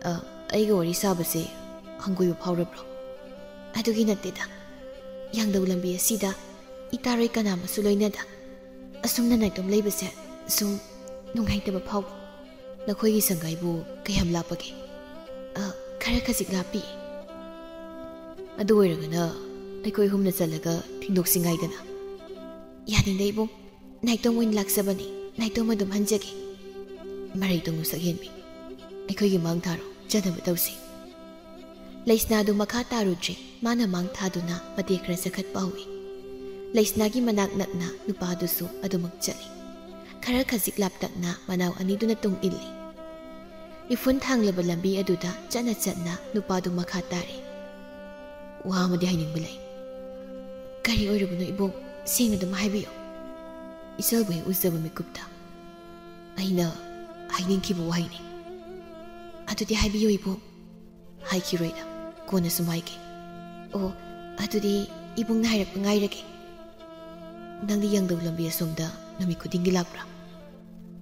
"ꯑ, ꯑꯩꯒ ꯋꯥꯔꯤ ꯁꯥꯕꯁꯦ ꯍꯪꯒꯣꯏꯕ ꯐꯥꯎꯔꯕ꯭ꯔꯣ?" "ꯑꯗꯨꯒꯤ ꯅꯠꯇꯦꯗ, ꯌꯥꯡꯗꯧ ꯂꯝꯕꯤ ꯑꯁꯤꯗ ꯏꯇꯥꯔꯣꯏ ꯀꯅꯥ ꯑꯃꯁꯨ ꯂꯣꯏꯅꯗ ꯑꯁꯨꯝꯅ ꯅꯥꯏꯇꯣꯝ ꯂꯩꯕꯁꯦ ꯁꯨꯝ ꯅꯨꯡꯉꯥꯏꯇꯕ ꯐꯥꯎꯕ꯫" "ꯅꯈꯣꯏꯒꯤ ꯁꯪꯒꯥꯏꯕꯨ ꯀꯌꯥꯝ ꯂꯥꯞꯄꯒꯦ?" "ꯑ, ꯈꯔ ꯈꯖꯤꯛ ꯂꯥꯞꯄꯤ꯫" "ꯑꯗꯨ ꯑꯣꯏꯔꯒꯅ ꯑꯩꯈꯣꯏ ꯑꯍꯨꯝꯅ ꯆꯠꯂꯒ ꯊꯤꯟꯗꯣꯛꯁꯤ ꯉꯥꯏꯗꯅ?" "ꯌꯥꯅꯤꯡꯗꯦ ꯏꯕꯨꯡ, ꯅꯥꯏꯇꯣꯝ ꯑꯣꯏꯅ ꯂꯥꯛꯆꯕꯅꯤ, ꯅꯥꯏꯇꯣꯝ ꯑꯗꯨꯝ ꯍꯟꯖꯒꯦ꯫" "ꯃꯔꯩ ꯇꯧꯅꯨ ꯁꯛꯍꯦꯟꯕꯤ, ꯑꯩꯈꯣꯏꯒꯤ ꯃꯥꯡ ꯊꯥꯔꯣ, ꯆꯠꯅꯕ ꯇꯧꯁꯤ꯫" ꯂꯩꯁꯅꯥꯗꯨ ꯃꯈꯥ ꯇꯥꯔꯨꯗ꯭ꯔꯦ꯫ ꯃꯥꯅ ꯃꯥꯡ ꯊꯥꯗꯨꯅ ꯃꯇꯦꯛ ꯈꯔ ꯆꯈꯠꯄ ꯍꯧꯏ꯫ ꯂꯩꯁꯅꯥꯒꯤ ꯃꯅꯥꯛ ꯅꯛꯅ ꯅꯨꯄꯥꯗꯨꯁꯨ ꯑꯗꯨꯃꯛ ꯆꯠꯂꯤ꯫ ꯈꯔ ꯈꯖꯤꯛ ꯂꯥꯞꯇꯛꯅ ꯃꯅꯥꯎ ꯑꯅꯤꯗꯨꯅ ꯇꯨꯡ ꯏꯜꯂꯤ꯫ ꯏꯐꯨꯟ ꯊꯥꯡꯂꯕ ꯂꯝꯕꯤ ꯑꯗꯨꯗ ꯆꯠꯅ ꯆꯠꯅ ꯅꯨꯄꯥꯗꯨ ꯃꯈꯥ ꯇꯥꯔꯦ꯫ "ꯋꯥ ꯑꯃꯗꯤ ꯍꯥꯏꯅꯤꯡꯕ ꯂꯩ꯫" "ꯀꯔꯤ ꯑꯣꯏꯔꯕꯅꯣ ꯏꯕꯣꯛ? ꯁꯦꯡꯅ ꯑꯗꯨꯝ ꯍꯥꯏꯕꯤꯌꯨ꯫" ꯏꯆꯜꯕꯨ ꯍꯦꯛ ꯎꯖꯕ ꯃꯤꯀꯨꯞꯇ ꯑꯩꯅ ꯍꯥꯏꯅꯤꯡꯈꯤꯕ ꯋꯥꯍꯩꯅꯤ꯫ "ꯑꯗꯨꯗꯤ ꯍꯥꯏꯕꯤꯌꯨ ꯏꯕꯣꯛ꯫" "ꯍꯥꯏꯈꯤꯔꯣꯏꯗ, ꯀꯣꯟꯅ ꯁꯨꯝ ꯍꯥꯏꯒꯦ꯫" "ꯑꯣ, ꯑꯗꯨꯗꯤ ꯏꯕꯨꯡꯅ ꯍꯥꯏꯔꯛꯄ ꯉꯥꯏꯔꯒꯦ꯫" "ꯅꯪꯗꯤ ꯌꯥꯡꯗꯧ ꯂꯝꯕꯤ ꯑꯁꯣꯝꯗ ꯅꯨꯃꯤꯠ ꯈꯨꯗꯤꯡꯒꯤ ꯂꯥꯛꯄ꯭ꯔꯥ?"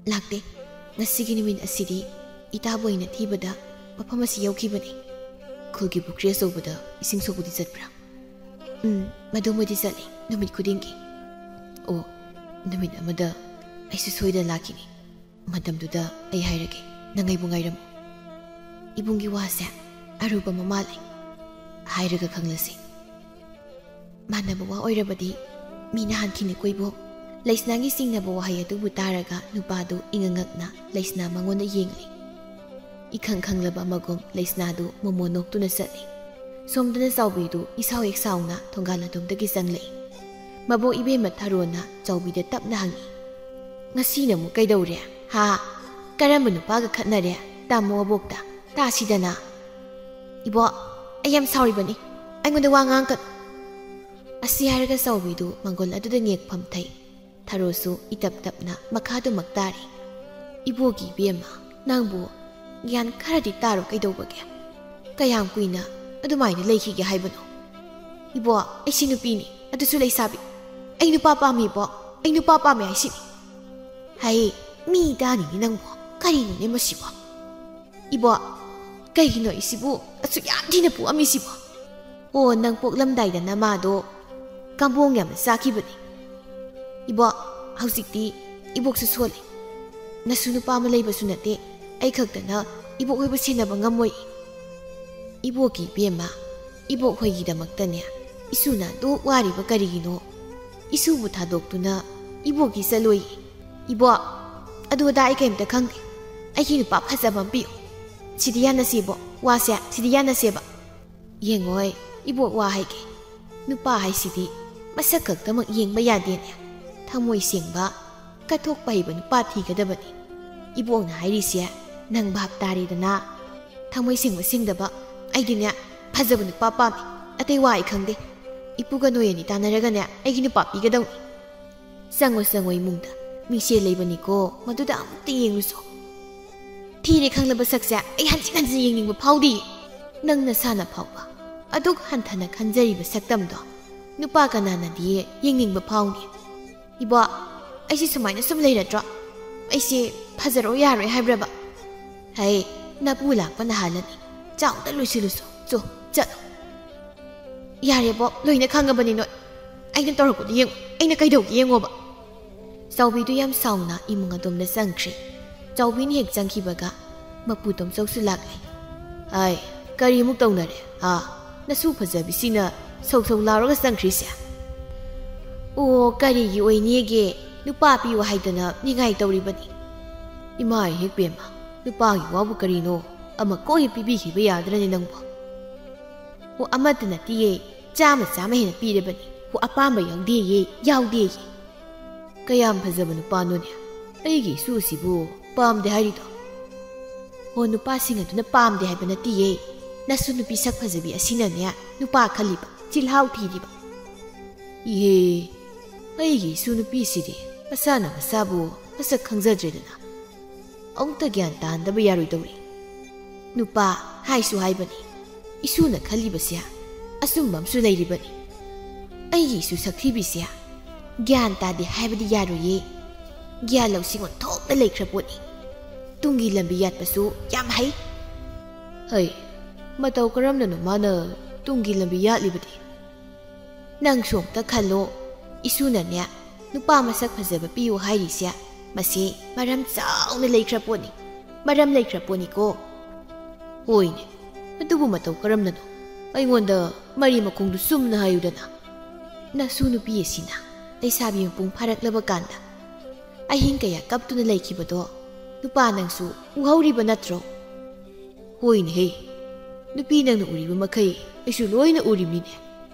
"ꯂꯥꯛꯇꯦ꯫ ꯉꯁꯤꯒꯤ ꯅꯨꯃꯤꯠ ꯑꯁꯤꯗꯤ ꯏꯇꯥꯕꯨ ꯑꯩꯅ ꯊꯤꯕꯗ ꯃꯐꯝ ꯑꯁꯤ ꯌꯧꯈꯤꯕꯅꯤ꯫" "ꯈꯨꯜꯒꯤ ꯄꯨꯈ꯭ꯔꯤ ꯑꯆꯧꯕꯗ ꯏꯁꯤꯡ ꯁꯣꯛꯄꯗꯤ ꯆꯠꯄ꯭ꯔꯥ?" "ꯎꯝ, ꯃꯗꯨꯃꯗꯤ ꯆꯠꯂꯤ, ꯅꯨꯃꯤꯠ ꯈꯨꯗꯤꯡꯒꯤ꯫" "ꯑꯣ, ꯅꯨꯃꯤꯠ ꯑꯃꯗ ꯑꯩꯁꯨ ꯁꯣꯏꯗꯅ ꯂꯥꯛꯈꯤꯅꯤ꯫ ꯃꯇꯝꯗꯨꯗ ꯑꯩ ꯍꯥꯏꯔꯒꯦ, ꯅꯪ ꯑꯩꯕꯨ ꯉꯥꯏꯔꯝꯃꯨ꯫" "ꯏꯕꯨꯡꯒꯤ ꯋꯥꯁꯦ ꯑꯔꯨꯕ ꯑꯃ ꯃꯥꯜꯂꯦ꯫" "ꯍꯥꯏꯔꯒ ꯈꯪꯂꯁꯤ꯫" "ꯃꯥꯟꯅꯕ ꯋꯥ ꯑꯣꯏꯔꯕꯗꯤ ꯃꯤꯅ ꯍꯥꯟꯈꯤꯅꯤꯀꯣ ꯏꯕꯣꯛ꯫" ꯂꯩꯁꯅꯥꯒꯤ ꯆꯤꯡꯅꯕ ꯋꯥꯍꯩ ꯑꯗꯨꯕꯨ ꯇꯥꯔꯒ ꯅꯨꯄꯥꯗꯨ ꯏꯉꯛ ꯉꯛꯅ ꯂꯩꯁꯅꯥ ꯃꯉꯣꯟꯗ ꯌꯦꯡꯂꯤ꯫ ꯏꯈꯪ ꯈꯪꯂꯕ ꯑꯃꯒꯨꯝ ꯂꯩꯁꯅꯥꯗꯨ ꯃꯣꯃꯣꯟ ꯅꯣꯛꯇꯨꯅ ꯆꯠꯂꯤ꯫ ꯁꯣꯝꯗꯅ ꯆꯥꯎꯕꯤꯗꯨ ꯏꯁꯥꯎ ꯍꯦꯛ ꯁꯥꯎꯅ ꯊꯣꯡꯒꯥꯜ ꯑꯗꯣꯝꯗꯒꯤ ꯆꯪꯂꯛꯏ꯫ ꯃꯕꯣꯛ ꯏꯕꯦꯝꯃ ꯊꯔꯣꯅ ꯆꯥꯎꯕꯤꯗ ꯇꯞꯅ ꯍꯪꯉꯤ꯫ "ꯉꯁꯤꯅ ꯑꯃꯨꯛ ꯀꯩꯗꯧꯔꯦ? ꯍꯥ? ꯀꯔꯝꯕ ꯅꯨꯄꯥꯒ ꯈꯠꯅꯔꯦ? ꯇꯥꯃꯣ ꯑꯕꯣꯛꯇ ꯇꯥꯁꯤꯗꯅ꯫" "ꯏꯕꯣꯛ, ꯑꯩ ꯌꯥꯝ ꯁꯥꯎꯔꯤꯕꯅꯤ꯫ ꯑꯩꯉꯣꯟꯗ ꯋꯥ ꯉꯥꯡꯀꯅꯨ꯫" ꯑꯁꯤ ꯍꯥꯏꯔꯒ ꯆꯥꯎꯕꯤꯗꯨ ꯃꯪꯒꯣꯜ ꯑꯗꯨꯗ ꯉꯦꯛ ꯐꯝꯊꯩ꯫ ꯊꯔꯣꯁꯨ ꯏꯇꯞ ꯇꯞꯅ ꯃꯈꯥꯗꯨꯃꯛ ꯇꯥꯔꯤ꯫ "ꯏꯕꯣꯛꯀꯤ ꯏꯕꯦꯝꯃ, ꯅꯪꯕꯨ ꯒ꯭ꯌꯥꯟ ꯈꯔꯗꯤ ꯇꯥꯔꯣ ꯀꯩꯗꯧꯕꯒꯦ? ꯀꯌꯥꯝ ꯀꯨꯏꯅ ꯑꯗꯨꯃꯥꯏꯅ ꯂꯩꯈꯤꯒꯦ ꯍꯥꯏꯕꯅꯣ?" "ꯏꯕꯣꯛ, ꯑꯩꯁꯤ ꯅꯨꯄꯤꯅꯤ, ꯑꯗꯨꯁꯨ ꯂꯩꯁꯥꯕꯤ꯫ ꯑꯩ ꯅꯨꯄꯥ ꯄꯥꯝꯃꯤ ꯏꯕꯣꯛ, ꯑꯩ ꯅꯨꯄꯥ ꯄꯥꯝꯃꯤ ꯍꯥꯏꯁꯤꯅꯤ꯫" "ꯍꯩ, ꯃꯤ ꯇꯥꯅꯤꯅꯦ ꯅꯪꯕꯨ, ꯀꯔꯤꯅꯣꯅꯦ ꯃꯁꯤꯕꯣ?" "ꯏꯕꯣꯛ, ꯀꯩꯒꯤꯅꯣ ꯑꯩꯁꯤꯕꯨ ꯑꯁꯨꯛ ꯌꯥꯝ ꯊꯤꯅ ꯄꯣꯛꯑꯝꯃꯤꯁꯤꯕꯣ? ꯑꯣ, ꯅꯪ ꯄꯣꯛꯂꯝꯗꯥꯏꯗ ꯅꯃꯥꯗꯣ ꯀꯝꯕꯣꯡ ꯌꯥꯝꯅ ꯆꯥꯈꯤꯕꯅꯤ꯫" "ꯏꯕꯣꯛ, ꯍꯧꯖꯤꯛꯇꯤ ꯏꯕꯣꯛꯁꯨ ꯁꯣꯜꯂꯤ꯫ ꯅꯁꯨ ꯅꯨꯄꯥ ꯑꯃ ꯂꯩꯕꯁꯨ ꯅꯠꯇꯦ, ꯑꯩ ꯈꯛꯇꯅ ꯏꯕꯣꯛ ꯍꯣꯏꯕꯨ ꯁꯦꯟꯅꯕ ꯉꯝꯃꯣꯏ꯫" "ꯏꯕꯣꯛꯀꯤ ꯏꯕꯦꯝꯃ, ꯏꯕꯣꯛ ꯍꯣꯏꯒꯤꯗꯃꯛꯇꯅꯦ ꯏꯁꯨꯅ ꯑꯗꯨꯛ ꯋꯥꯔꯤꯕ ꯀꯔꯤꯒꯤꯅꯣ? ꯏꯁꯨꯕꯨ ꯊꯥꯗꯣꯛꯇꯨꯅ ꯏꯕꯣꯛꯀꯤ ꯆꯠꯂꯣꯏ꯫" "ꯏꯕꯣꯛ, ꯑꯗꯨ ꯑꯗꯥ ꯑꯩ ꯀꯩꯝꯇ ꯈꯪꯗꯦ꯫ ꯑꯩꯒꯤ ꯅꯨꯄꯥ ꯐꯖꯕ ꯑꯃ ꯄꯤꯌꯨ꯫ ꯁꯤꯗꯤ ꯌꯥꯅꯁꯦꯕꯣ, ꯋꯥꯁꯦ ꯁꯤꯗꯤ ꯌꯥꯅꯁꯦꯕ꯫" "ꯌꯦꯡꯉꯣꯏ, ꯏꯕꯣꯛ ꯋꯥ ꯍꯥꯏꯒꯦ꯫ ꯅꯨꯄꯥ ꯍꯥꯏꯁꯤꯗꯤ ꯃꯁꯛ ꯈꯛꯇꯃꯛ ꯌꯦꯡꯕ ꯌꯥꯗꯦꯅꯦ꯫ ꯊꯃꯣꯏ ꯁꯦꯡꯕ, ꯀꯠꯊꯣꯛꯄ ꯍꯩꯕ ꯅꯨꯄꯥ ꯊꯤꯒꯗꯕꯅꯤ꯫ ꯏꯕꯣꯛꯅ ꯍꯥꯏꯔꯤꯁꯦ ꯅꯪ ꯚꯥꯞ ꯇꯥꯔꯦꯗꯅ? ꯊꯃꯣꯏ ꯁꯦꯡꯕ ꯁꯦꯡꯗꯕ, ꯑꯩꯗꯤꯅꯦ, ꯐꯖꯕ ꯅꯨꯄꯥ ꯄꯥꯝꯃꯤ꯫ ꯑꯇꯩ ꯋꯥ ꯑꯩ ꯈꯪꯗꯦ꯫ ꯏꯄꯨꯒ ꯅꯣꯏ ꯑꯅꯤ ꯇꯥꯟꯅꯔꯒꯅꯦ, ꯑꯩꯒꯤ ꯅꯨꯄꯥ ꯄꯤꯒꯗꯧꯅꯤ꯫ ꯆꯪꯉꯣ, ꯆꯪꯉꯣ ꯏꯃꯨꯡꯗ꯫ ꯃꯤꯡꯁꯦꯜ ꯂꯩꯕꯅꯤꯀꯣ, ꯃꯗꯨꯗ ꯑꯃꯨꯛꯇ ꯌꯦꯡꯂꯨꯆꯣ꯫ ꯊꯤꯔꯦ ꯈꯪꯂꯕ ꯁꯛꯁꯦ ꯑꯩ ꯍꯟꯖꯤꯟ ꯍꯟꯖꯤꯟ ꯌꯦꯡꯅꯤꯡꯕ ꯐꯥꯎꯗꯦ꯫ ꯅꯪ ꯅꯁꯥꯅ ꯐꯥꯎꯕ ꯑꯗꯨꯛ ꯍꯟꯊꯅ ꯈꯟꯖꯔꯤꯕ ꯁꯛꯇꯝꯗꯣ ꯅꯨꯄꯥ ꯀꯅꯥꯅꯗꯤ ꯌꯦꯡꯅꯤꯡꯕ ꯐꯥꯎꯅꯤ? ꯏꯕꯣ, ꯑꯩꯁꯦ ꯁꯨꯃꯥꯏꯅ ꯁꯨꯝ ꯂꯩꯔꯗ꯭ꯔꯣ? ꯑꯩꯁꯦ ꯐꯖꯔꯣ ꯌꯥꯔꯣꯏ ꯍꯥꯏꯕ꯭ꯔꯕ? ꯍꯩ, ꯅꯄꯨ ꯂꯥꯛꯄ ꯅꯍꯥꯜꯂꯅꯤ꯫ ꯆꯥꯎꯗ ꯂꯣꯏꯁꯤꯜꯂꯨꯁꯨ꯫ ꯆꯣ, ꯆꯠꯂꯣ꯫ ꯌꯥꯔꯦꯕꯣ, ꯂꯣꯏꯅ ꯈꯪꯉꯕꯅꯤ ꯅꯣꯏ꯫ ꯑꯩꯅ ꯇꯧꯔꯛꯄꯗꯣ ꯌꯦꯡꯉꯣ, ꯑꯩꯅ ꯀꯩꯗꯧꯒꯦ ꯌꯦꯡꯉꯣꯕ꯫ ꯆꯥꯎꯕꯤꯗꯨ ꯌꯥꯝ ꯁꯥꯎꯅ ꯏꯃꯨꯡ ꯑꯗꯣꯝꯗ ꯆꯪꯈ꯭ꯔꯦ꯫ ꯆꯥꯎꯕꯤꯅ ꯍꯦꯛ ꯆꯪꯈꯤꯕꯒ ꯃꯄꯨ ꯇꯣꯝꯆꯧꯁꯨ ꯂꯥꯛꯂꯦ꯫ ꯑꯥꯏ, ꯀꯔꯤꯃꯨꯛ ꯇꯧꯅꯔꯦ? ꯑꯥ, ꯅꯁꯨ ꯐꯖꯕꯤꯁꯤꯅ ꯁꯧ ꯁꯧ ꯂꯥꯎꯔꯒ ꯆꯪꯈ꯭ꯔꯤꯁꯦ? ꯑꯣ, ꯀꯔꯤꯒꯤ ꯑꯣꯏꯅꯤꯒꯦ? ꯅꯨꯄꯥ ꯄꯤꯌꯨ ꯍꯥꯏꯗꯅ ꯅꯤꯡꯉꯥꯏ ꯇꯧꯔꯤꯕꯅꯤ꯫ ꯏꯃꯥ ꯏꯍꯦꯛ ꯄꯦꯝꯃ, ꯅꯨꯄꯥꯒꯤ ꯋꯥꯕꯨ ꯀꯔꯤꯅꯣ? ꯑꯃ ꯀꯣꯛ ꯍꯦꯛ ꯄꯤꯕꯤꯈꯤꯕ ꯌꯥꯗ꯭ꯔꯅꯦ ꯅꯪꯕꯨ? ꯑꯣ, ꯑꯃꯠꯇ ꯅꯠꯇꯤꯌꯦ, ꯆꯥꯝꯃ ꯆꯥꯝꯃ ꯍꯦꯟꯅ ꯄꯤꯔꯕꯅꯤ꯫ ꯑꯣ, ꯑꯄꯥꯝꯕ ꯌꯥꯎꯗꯦꯌꯦ, ꯌꯥꯎꯗꯦꯌꯦ꯫ ꯀꯌꯥꯝ ꯐꯖꯕ ꯅꯨꯄꯥꯅꯣꯅꯦ? ꯑꯩꯒꯤ ꯏꯁꯨ ꯑꯁꯤꯕꯨ ꯄꯥꯝꯗꯦ ꯍꯥꯏꯔꯤꯗꯣ? ꯍꯣ, ꯅꯨꯄꯥꯁꯤꯡ ꯑꯗꯨꯅ ꯄꯥꯝꯗꯦ ꯍꯥꯏꯕ ꯅꯠꯇꯤꯌꯦ꯫ ꯅꯁꯨ ꯅꯨꯄꯤ ꯁꯛ ꯐꯖꯕꯤ ꯑꯁꯤꯅꯅꯦ ꯅꯨꯄꯥ ꯈꯜꯂꯤꯕ, ꯆꯤꯜꯍꯥꯎ ꯊꯤꯔꯤꯕ꯫ ꯏꯍꯦ, ꯑꯩꯒꯤ ꯏꯁꯨ ꯅꯨꯄꯤꯁꯤꯗꯤ ꯃꯁꯥꯅ ꯃꯁꯥꯕꯨ ꯃꯁꯛ ꯈꯪꯖꯗ꯭ꯔꯦꯗꯅ꯫ ꯑꯃꯨꯛꯇ ꯒ꯭ꯌꯥꯟ ꯇꯥꯍꯟꯗꯕ ꯌꯥꯔꯣꯏꯗꯧꯔꯤ꯫ ꯅꯨꯄꯥ ꯍꯥꯏꯁꯨ ꯍꯥꯏꯕꯅꯤ, ꯏꯁꯨꯅ ꯈꯜꯂꯤꯕꯁꯦ ꯑꯆꯨꯝꯕ ꯑꯃꯁꯨ ꯂꯩꯔꯤꯕꯅꯤ꯫ ꯑꯩꯒꯤ ꯏꯁꯨ ꯁꯛꯊꯤꯕꯤꯁꯦ ꯒ꯭ꯌꯥꯟ ꯇꯥꯗꯦ ꯍꯥꯏꯕꯗꯤ ꯌꯥꯔꯣꯏꯌꯦ꯫ ꯒ꯭ꯌꯥꯟ ꯂꯧꯁꯤꯡ ꯑꯣꯟꯊꯣꯛꯅ ꯂꯩꯈ꯭ꯔ ꯄꯣꯠꯅꯤ꯫ ꯇꯨꯡꯒꯤ ꯂꯝꯕꯤ ꯌꯥꯠꯄꯁꯨ ꯌꯥꯝ ꯍꯩ꯫ ꯍꯩ, ꯃꯇꯧ ꯀꯔꯝꯅꯅꯣ ꯃꯥꯅ ꯇꯨꯡꯒꯤ ꯂꯝꯕꯤ ꯌꯥꯠꯂꯤꯕꯗꯤ? ꯅꯪꯁꯨ ꯑꯝꯇ ꯈꯜꯂꯣ, ꯏꯁꯨꯅꯅꯦ ꯅꯨꯄꯥ ꯃꯁꯛ ꯐꯖꯕ ꯄꯤꯌꯨ ꯍꯥꯏꯔꯤꯁꯦ, ꯃꯁꯤ ꯃꯔꯝ ꯆꯥꯎꯅ ꯂꯩꯈ꯭ꯔ ꯄꯣꯠꯅꯤ, ꯃꯔꯝ ꯂꯩꯈ꯭ꯔ ꯄꯣꯠꯅꯤꯀꯣ꯫ ꯍꯣꯏꯅꯦ, ꯑꯗꯨꯕꯨ ꯃꯇꯧ ꯀꯔꯝꯅꯅꯣ? ꯑꯩꯉꯣꯟꯗ ꯃꯔꯤ ꯃꯈꯣꯡꯗꯨ ꯆꯨꯝꯅ ꯍꯥꯏꯌꯨꯗꯅ꯫ ꯅꯁꯨ ꯅꯨꯄꯤ ꯑꯁꯤꯅ ꯂꯩꯁꯥꯕꯤ ꯃꯄꯨꯡ ꯐꯥꯔꯛꯂꯕ ꯀꯥꯟꯗ ꯑꯍꯤꯡ ꯀꯌꯥ ꯀꯞꯇꯨꯅ ꯂꯩꯈꯤꯕꯗꯣ ꯅꯨꯄꯥ ꯅꯪꯁꯨ ꯎꯍꯧꯔꯤꯕ ꯅꯠꯇ꯭ꯔꯣ? ꯍꯣꯏꯅꯦꯍꯦ, ꯅꯨꯄꯤ ꯅꯪꯅ ꯎꯔꯤꯕ ꯃꯈꯩ ꯑꯩꯁꯨ ꯂꯣꯏꯅ ꯎꯔꯤꯕꯅꯤꯅꯦ꯫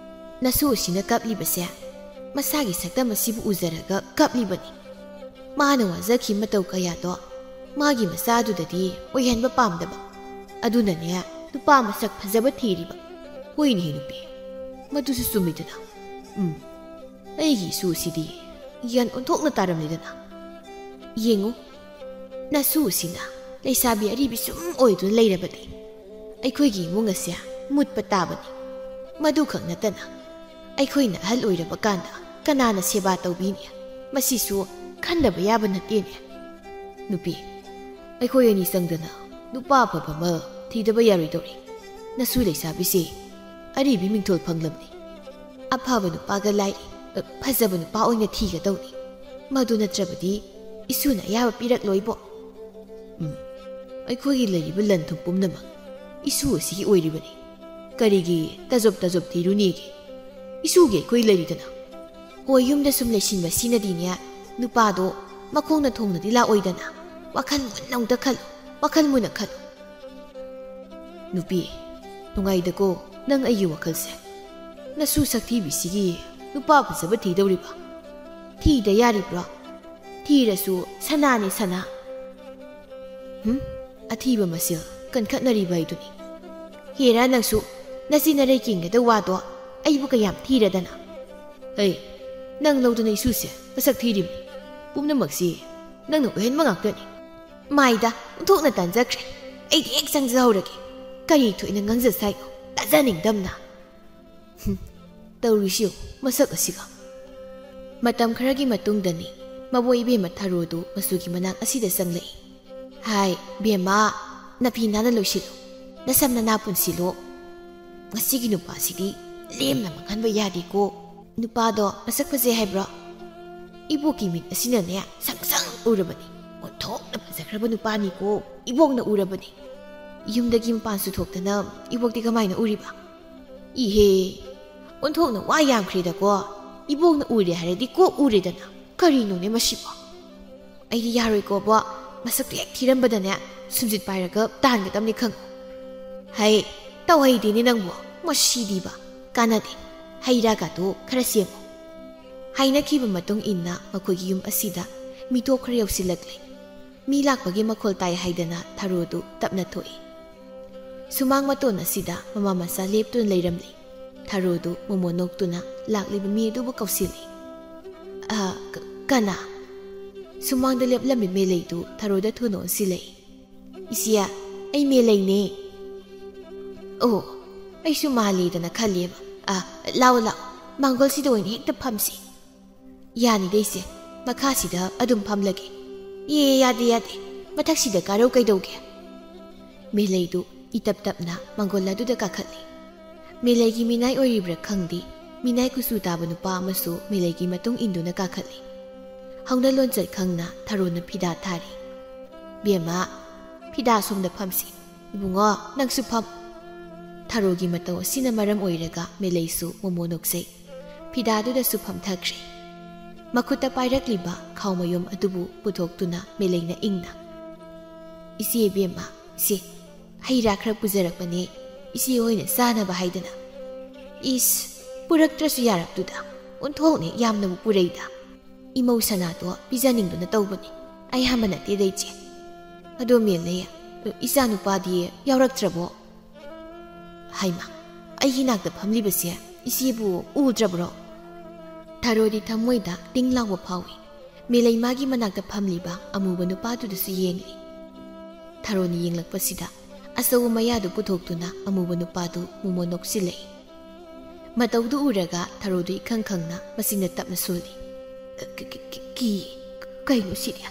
ꯅꯁꯨ ꯑꯁꯤꯅ ꯀꯞꯂꯤꯕꯁꯦ ꯃꯁꯥꯒꯤ ꯁꯛꯇꯝ ꯑꯁꯤꯕꯨ ꯎꯖꯔꯒ ꯀꯞꯂꯤꯕꯅꯤ꯫ ꯃꯥꯅ ꯋꯥꯖꯈꯤ ꯃꯇꯧ ꯀꯌꯥꯗꯣ ꯃꯥꯒꯤ ꯃꯆꯥꯗꯨꯗꯗꯤ ꯑꯣꯏꯍꯟꯕ ꯄꯥꯝꯗꯕ꯫ ꯑꯗꯨꯅꯅꯦ ꯅꯨꯄꯥ ꯃꯁꯛ ꯐꯖꯕ ꯊꯤꯔꯤꯕ꯫ ꯍꯣꯏꯅꯦ ꯅꯨꯄꯤ, ꯃꯗꯨꯁꯨ ꯆꯨꯝꯃꯤꯗꯅ꯫ ꯎꯝ, ꯑꯩꯒꯤ ꯏꯁꯨꯁꯤꯗꯤ ꯒ꯭ꯌꯥꯟ ꯑꯣꯟꯊꯣꯛꯅ ꯇꯥꯔꯝꯂꯦꯗꯅ꯫ ꯌꯦꯡꯉꯨ, ꯅꯁꯨꯁꯤꯅ ꯂꯩꯁꯥꯕꯤ ꯑꯔꯤꯕꯤ ꯁꯨꯝ ꯑꯣꯏꯗꯨꯅ ꯂꯩꯔꯕꯗꯤ ꯑꯩꯈꯣꯏꯒꯤ ꯏꯃꯨꯡ ꯑꯁꯦ ꯃꯨꯠꯄ ꯇꯥꯕꯅꯤ꯫ ꯃꯗꯨꯈꯛ ꯅꯠꯇꯅ ꯑꯩꯈꯣꯏꯅ ꯑꯍꯜ ꯑꯣꯏꯔꯕ ꯀꯥꯟꯗ ꯀꯅꯥꯅ ꯁꯦꯕꯥ ꯇꯧꯕꯤꯅꯤ? ꯃꯁꯤꯁꯨ ꯈꯟꯗꯕ ꯌꯥꯕ ꯅꯠꯇꯦꯅꯦ꯫ ꯅꯨꯄꯤ, ꯑꯩꯈꯣꯏ ꯑꯅꯤ ꯆꯪꯗꯅ ꯅꯨꯄꯥ ꯑꯐꯕ ꯑꯃ ꯊꯤꯗꯕ ꯌꯥꯔꯣꯏꯗꯧꯔꯤ꯫ ꯅꯁꯨ ꯂꯩꯁꯥꯕꯤꯁꯦ ꯑꯔꯤꯕꯤ ꯃꯤꯡꯊꯣꯜ ꯐꯪꯂꯕꯅꯤ꯫ ꯑꯐꯕ ꯅꯨꯄꯥꯒ ꯂꯥꯏꯔꯤ, ꯑ, ꯐꯖꯕ ꯅꯨꯄꯥ ꯑꯣꯏꯅ ꯊꯤꯒꯗꯧꯅꯤ꯫ ꯃꯗꯨ ꯅꯠꯇ꯭ꯔꯕꯗꯤ ꯏꯁꯨꯅ ꯑꯌꯥꯕ ꯄꯤꯔꯛꯂꯣꯏꯕꯣ꯫ ꯎꯝ, ꯑꯩꯈꯣꯏꯒꯤ ꯂꯩꯔꯤꯕ ꯂꯟ ꯊꯨꯝ ꯄꯨꯝꯅꯃꯛ ꯏꯁꯨ ꯑꯁꯤꯒꯤ ꯑꯣꯏꯔꯤꯕꯅꯤ꯫ ꯀꯔꯤꯒꯤ ꯇꯖꯣꯞ ꯇꯖꯣꯞ ꯊꯤꯔꯨꯅꯤꯒꯦ? ꯏꯁꯨꯒꯤ ꯑꯩꯈꯣꯏ ꯂꯩꯔꯤꯗꯅ꯫ ꯍꯣꯏ, ꯌꯨꯝꯗ ꯁꯨꯝ ꯂꯩꯁꯤꯟꯕ ꯁꯤꯅꯗꯤꯅꯦ, ꯅꯨꯄꯥꯗꯣ ꯃꯈꯣꯡꯅ ꯊꯣꯡꯅꯗꯤ ꯂꯥꯛꯑꯣꯏꯗꯅ꯫ ꯋꯥꯈꯜ ꯃꯨꯟꯅ ꯑꯃꯨꯛꯇ ꯈꯜꯂꯨ, ꯋꯥꯈꯜ ꯃꯨꯟꯅ ꯈꯜꯂꯨ꯫ ꯅꯨꯄꯤ, ꯅꯨꯡꯉꯥꯏꯗꯀꯣ ꯅꯪ ꯑꯩꯒꯤ ꯋꯥꯈꯜꯁꯦ꯫ ꯅꯁꯨ ꯁꯛꯊꯤꯕꯤꯁꯤꯒꯤ ꯅꯨꯄꯥ ꯐꯖꯕ ꯊꯤꯗꯧꯔꯤꯕ? ꯊꯤꯗ ꯌꯥꯔꯤꯕ꯭ꯔꯣ? ꯊꯤꯔꯁꯨ ꯁꯅꯥꯅꯦ ꯁꯅꯥ꯫ ꯍꯨꯝ? ꯑꯊꯤꯕ ꯃꯁꯦꯜ ꯀꯟꯈꯠꯅꯔꯤꯕ ꯍꯥꯏꯗꯨꯅꯤ꯫ ꯍꯦꯔꯥ ꯅꯪꯁꯨ ꯅꯆꯤꯟ ꯅꯔꯩ ꯀꯦꯟꯒꯗꯧ ꯋꯥꯗꯣ ꯑꯩꯕꯨ ꯀꯌꯥꯝ ꯊꯤꯔꯗꯅ꯫ ꯍꯩ, ꯅꯪ ꯂꯧꯗꯅ ꯏꯁꯨꯁꯦ ꯃꯁꯛ ꯊꯤꯔꯤꯕꯅꯤ꯫ ꯄꯨꯝꯅꯃꯛꯁꯤ ꯅꯪꯅ ꯑꯣꯏꯍꯟꯕ ꯉꯥꯛꯇꯅꯤ꯫ ꯃꯥꯏꯗ ꯑꯣꯟꯊꯣꯛꯅ ꯇꯥꯟꯖꯈ꯭ꯔꯦ꯫ ꯑꯩꯗꯤ ꯍꯦꯛ ꯆꯪꯖꯍꯧꯔꯒꯦ꯫ ꯀꯔꯤ ꯊꯣꯛꯏꯅ ꯉꯥꯡꯖ ꯁꯥꯏꯅꯣ? ꯇꯥꯖꯅꯤꯡꯗꯝꯅ꯫ ꯍꯨꯝ, ꯇꯧꯔꯤꯁꯤ ꯌꯦꯡꯉꯨ, ꯃꯁꯛ ꯑꯁꯤꯒ꯫ ꯃꯇꯝ ꯈꯔꯒꯤ ꯃꯇꯨꯡꯗꯅꯤ ꯃꯕꯣꯛ ꯏꯕꯦꯝꯃ ꯊꯔꯣꯗꯨ ꯃꯆꯨꯒꯤ ꯃꯅꯥꯛ ꯑꯁꯤꯗ ꯆꯪꯂꯛꯏ꯫ ꯍꯥꯏ, ꯕꯦꯝꯃ, ꯅꯐꯤ ꯅꯥꯟꯅ ꯂꯣꯏꯁꯤꯜꯂꯨ, ꯅꯁꯝ ꯅꯅꯥ ꯄꯨꯟꯁꯤꯜꯂꯨ꯫ ꯉꯁꯤꯒꯤ ꯅꯨꯄꯥꯁꯤꯗꯤ ꯂꯦꯝꯅ ꯃꯥꯡꯍꯟꯕ ꯌꯥꯗꯦꯀꯣ꯫ ꯅꯨꯄꯥꯗꯣ ꯃꯁꯛ ꯐꯖꯩ ꯍꯥꯏꯕ꯭ꯔꯣ? ꯏꯕꯣꯛꯀꯤ ꯃꯤꯠ ꯑꯁꯤꯅꯅꯦ ꯁꯪ ꯁꯪ ꯎꯔꯕꯅꯤ꯫ ꯑꯣꯟꯊꯣꯛꯅ ꯐꯖꯈ꯭ꯔꯕ ꯅꯨꯄꯥꯅꯤꯀꯣ, ꯏꯕꯣꯛꯅ ꯎꯔꯕꯅꯤ꯫ ꯌꯨꯝꯗꯒꯤ ꯃꯄꯥꯟꯁꯨ ꯊꯣꯛꯇꯅ ꯏꯕꯣꯛꯇꯤ ꯀꯃꯥꯏꯅ ꯎꯔꯤꯕ? ꯏꯍꯦ, ꯑꯣꯟꯊꯣꯛꯅ ꯋꯥ ꯌꯥꯝꯈ꯭ꯔꯦꯗꯀꯣ꯫ ꯏꯕꯣꯛꯅ ꯎꯔꯦ ꯍꯥꯏꯔꯗꯤ ꯀꯣꯛ ꯎꯔꯦꯗꯅ꯫ ꯀꯔꯤꯅꯣꯅꯦ ꯃꯁꯤꯕꯣ? ꯑꯩꯗꯤ ꯌꯥꯔꯣꯏꯀꯣ ꯕꯣ, ꯃꯁꯛꯇꯨ ꯍꯦꯛ ꯊꯤꯔꯝꯕꯗꯅꯦ ꯁꯨꯝꯖꯤꯠ ꯄꯥꯏꯔꯒ ꯇꯥꯟꯒꯗꯕꯅꯤ ꯈꯪꯉꯨ꯫ ꯍꯩ, ꯇꯧꯍꯩꯗꯦꯅꯦ ꯅꯪꯕꯨ, ꯃꯁꯤꯗꯤꯕ꯫ ꯀꯥꯟꯅꯗꯦ, ꯍꯩ ꯔꯥꯒꯗꯨ ꯈꯔ ꯁꯦꯝꯃꯨ꯫ ꯍꯥꯏꯅꯈꯤꯕ ꯃꯇꯨꯡ ꯏꯟꯅ ꯃꯈꯣꯏꯒꯤ ꯌꯨꯝ ꯑꯁꯤꯗ ꯃꯤꯇꯣꯞ ꯈꯔ ꯌꯧꯁꯤꯜꯂꯛꯂꯦ꯫ ꯃꯤ ꯂꯥꯛꯄꯒꯤ ꯃꯈꯣꯜ ꯇꯥꯏ ꯍꯥꯏꯗꯅ ꯊꯔꯣꯗꯨ ꯇꯞꯅ ꯊꯣꯛꯏ꯫ ꯁꯨꯃꯥꯡ ꯃꯇꯣꯟ ꯑꯁꯤꯗ ꯃꯃꯥ ꯃꯆꯥ ꯂꯦꯞꯇꯨꯅ ꯂꯩꯔꯝꯂꯤ꯫ ꯊꯔꯣꯗꯨ ꯃꯣꯃꯣ ꯅꯣꯛꯇꯨꯅ ꯂꯥꯛꯂꯤꯕ ꯃꯤ ꯑꯗꯨꯕꯨ ꯀꯧꯁꯤꯜꯂꯤ꯫ "ꯑ, ꯀ-, ꯀꯅꯥ?" ꯁꯨꯃꯥꯡꯗ ꯂꯦꯞꯂꯝꯃꯤ ꯃꯦꯂꯩꯗꯨ ꯊꯔꯣꯗ ꯊꯨꯅ ꯑꯣꯟꯁꯤꯜꯂꯛꯏ꯫ "ꯏꯆꯦ, ꯑꯩ ꯃꯦꯂꯩꯅꯦ꯫" "ꯑꯣ, ꯑꯩꯁꯨ ꯃꯥꯜꯂꯦꯗꯅ ꯈꯜꯂꯦꯕ꯫ ꯑ, ꯂꯥꯛꯑꯣ, ꯂꯥꯛꯑꯣ, ꯃꯥꯡꯒꯣꯜꯁꯤꯗ ꯑꯣꯏꯅ ꯍꯦꯛꯇ ꯐꯝꯁꯤ꯫" "ꯌꯥꯅꯤꯗ ꯏꯆꯦ, ꯃꯈꯥꯁꯤꯗ ꯑꯗꯨꯝ ꯐꯝꯂꯒꯦ꯫" "ꯑꯦ, ꯌꯥꯗꯦ, ꯌꯥꯗꯦ, ꯃꯊꯛꯁꯤꯗ ꯀꯥꯔꯧ ꯀꯩꯗꯧꯒꯦ?" ꯃꯦꯂꯩꯗꯨ ꯏꯇꯞ ꯇꯞꯅ ꯃꯥꯡꯒꯣꯜ ꯑꯗꯨꯗ ꯀꯥꯈꯠꯂꯤ꯫ ꯃꯦꯂꯩꯒꯤ ꯃꯤꯅꯥꯏ ꯑꯣꯏꯔꯤꯕ꯭ꯔꯥ ꯈꯪꯗꯦ, ꯃꯤꯅꯥꯏ ꯀꯨꯆꯨ ꯇꯥꯕ ꯅꯨꯄꯥ ꯑꯃꯁꯨ ꯃꯦꯂꯩꯒꯤ ꯃꯇꯨꯡ ꯏꯟꯗꯨꯅ ꯀꯥꯈꯠꯂꯤ꯫ ꯍꯧꯅ ꯂꯣꯟꯆꯠ ꯈꯪꯅ ꯊꯔꯣꯅ ꯐꯤꯗꯥ ꯊꯥꯔꯤ꯫ "ꯕꯦꯝꯃ, ꯐꯤꯗꯥ ꯁꯣꯝꯗ ꯐꯝꯁꯤ꯫ ꯏꯕꯨꯡꯉꯣ, ꯅꯪꯁꯨ ꯐꯝ꯫" ꯊꯔꯣꯒꯤ ꯃꯇꯧ ꯑꯁꯤꯅ ꯃꯔꯝ ꯑꯣꯏꯔꯒ ꯃꯦꯂꯩꯁꯨ ꯃꯣꯃꯣ ꯅꯣꯛꯆꯩ꯫ ꯐꯤꯗꯥꯗꯨꯗꯁꯨ ꯐꯝꯊꯈ꯭ꯔꯦ꯫ ꯃꯈꯨꯠꯇ ꯄꯥꯏꯔꯛꯂꯤꯕ ꯈꯥꯎ ꯃꯌꯨꯝ ꯑꯗꯨꯕꯨ ꯄꯨꯊꯣꯛꯇꯨꯅ ꯃꯦꯂꯩꯅ ꯏꯪꯅ, "ꯏꯆꯦ ꯏꯕꯦꯝꯃ, ꯁꯤ ꯍꯩ ꯔꯥ ꯈꯔ ꯄꯨꯖꯔꯛꯄꯅꯦ, ꯏꯆꯦ ꯍꯣꯏꯅ ꯆꯥꯅꯕ ꯍꯥꯏꯗꯅ꯫" "ꯏꯁ, ꯄꯨꯔꯛꯇ꯭ꯔꯁꯨ ꯌꯥꯔꯕꯗꯨꯗ, ꯑꯣꯟꯊꯣꯛꯅ ꯌꯥꯝꯅꯕꯨ ꯄꯨꯔꯛꯏꯗ꯫ ꯏꯃꯧ ꯁꯅꯥꯗꯣ ꯄꯤꯖꯅꯤꯡꯗꯨꯅ ꯇꯧꯕꯅꯤ, ꯑꯌꯥꯝꯕ ꯅꯠꯇꯦꯗ ꯏꯆꯦ꯫ ꯑꯗꯣ ꯃꯦꯂꯩ, ꯏꯆꯥ ꯅꯨꯄꯥꯗꯤ ꯌꯥꯎꯔꯛꯇ꯭ꯔꯕꯣ?" "ꯍꯩꯃꯥ, ꯑꯩꯒꯤ ꯅꯥꯛꯇ ꯐꯝꯂꯤꯕꯁꯦ ꯏꯆꯦꯕꯨ ꯎꯗ꯭ꯔꯕ꯭ꯔꯣ?" ꯊꯔꯣꯗꯤ ꯊꯃꯣꯏꯗ ꯇꯤꯡ ꯂꯥꯎꯕ ꯐꯥꯎꯏ꯫ ꯃꯦꯂꯩ ꯃꯥꯒꯤ ꯃꯅꯥꯛꯇ ꯐꯝꯂꯤꯕ ꯑꯃꯨꯕ ꯅꯨꯄꯥꯗꯨꯗꯁꯨ ꯌꯦꯡꯂꯤ꯫ ꯊꯔꯣꯅ ꯌꯦꯡꯂꯛꯄꯁꯤꯗ ꯑꯆꯧꯕ ꯃꯌꯥꯗꯨ ꯄꯨꯊꯣꯛꯇꯨꯅ ꯑꯃꯨꯕ ꯅꯨꯄꯥꯗꯨ ꯃꯣꯃꯣ ꯅꯣꯛꯁꯤꯜꯂꯛꯏ꯫ ꯃꯇꯧꯗꯨ ꯎꯔꯒ ꯊꯔꯣꯗꯨ ꯏꯈꯪ ꯈꯪꯅ ꯃꯆꯤꯟꯗ ꯇꯞꯅ ꯁꯣꯜꯂꯤ꯫ "ꯀ-, ꯀ-, ꯀ-, ꯀꯤ-, ꯀꯩꯅꯣ ꯁꯤꯗꯤ?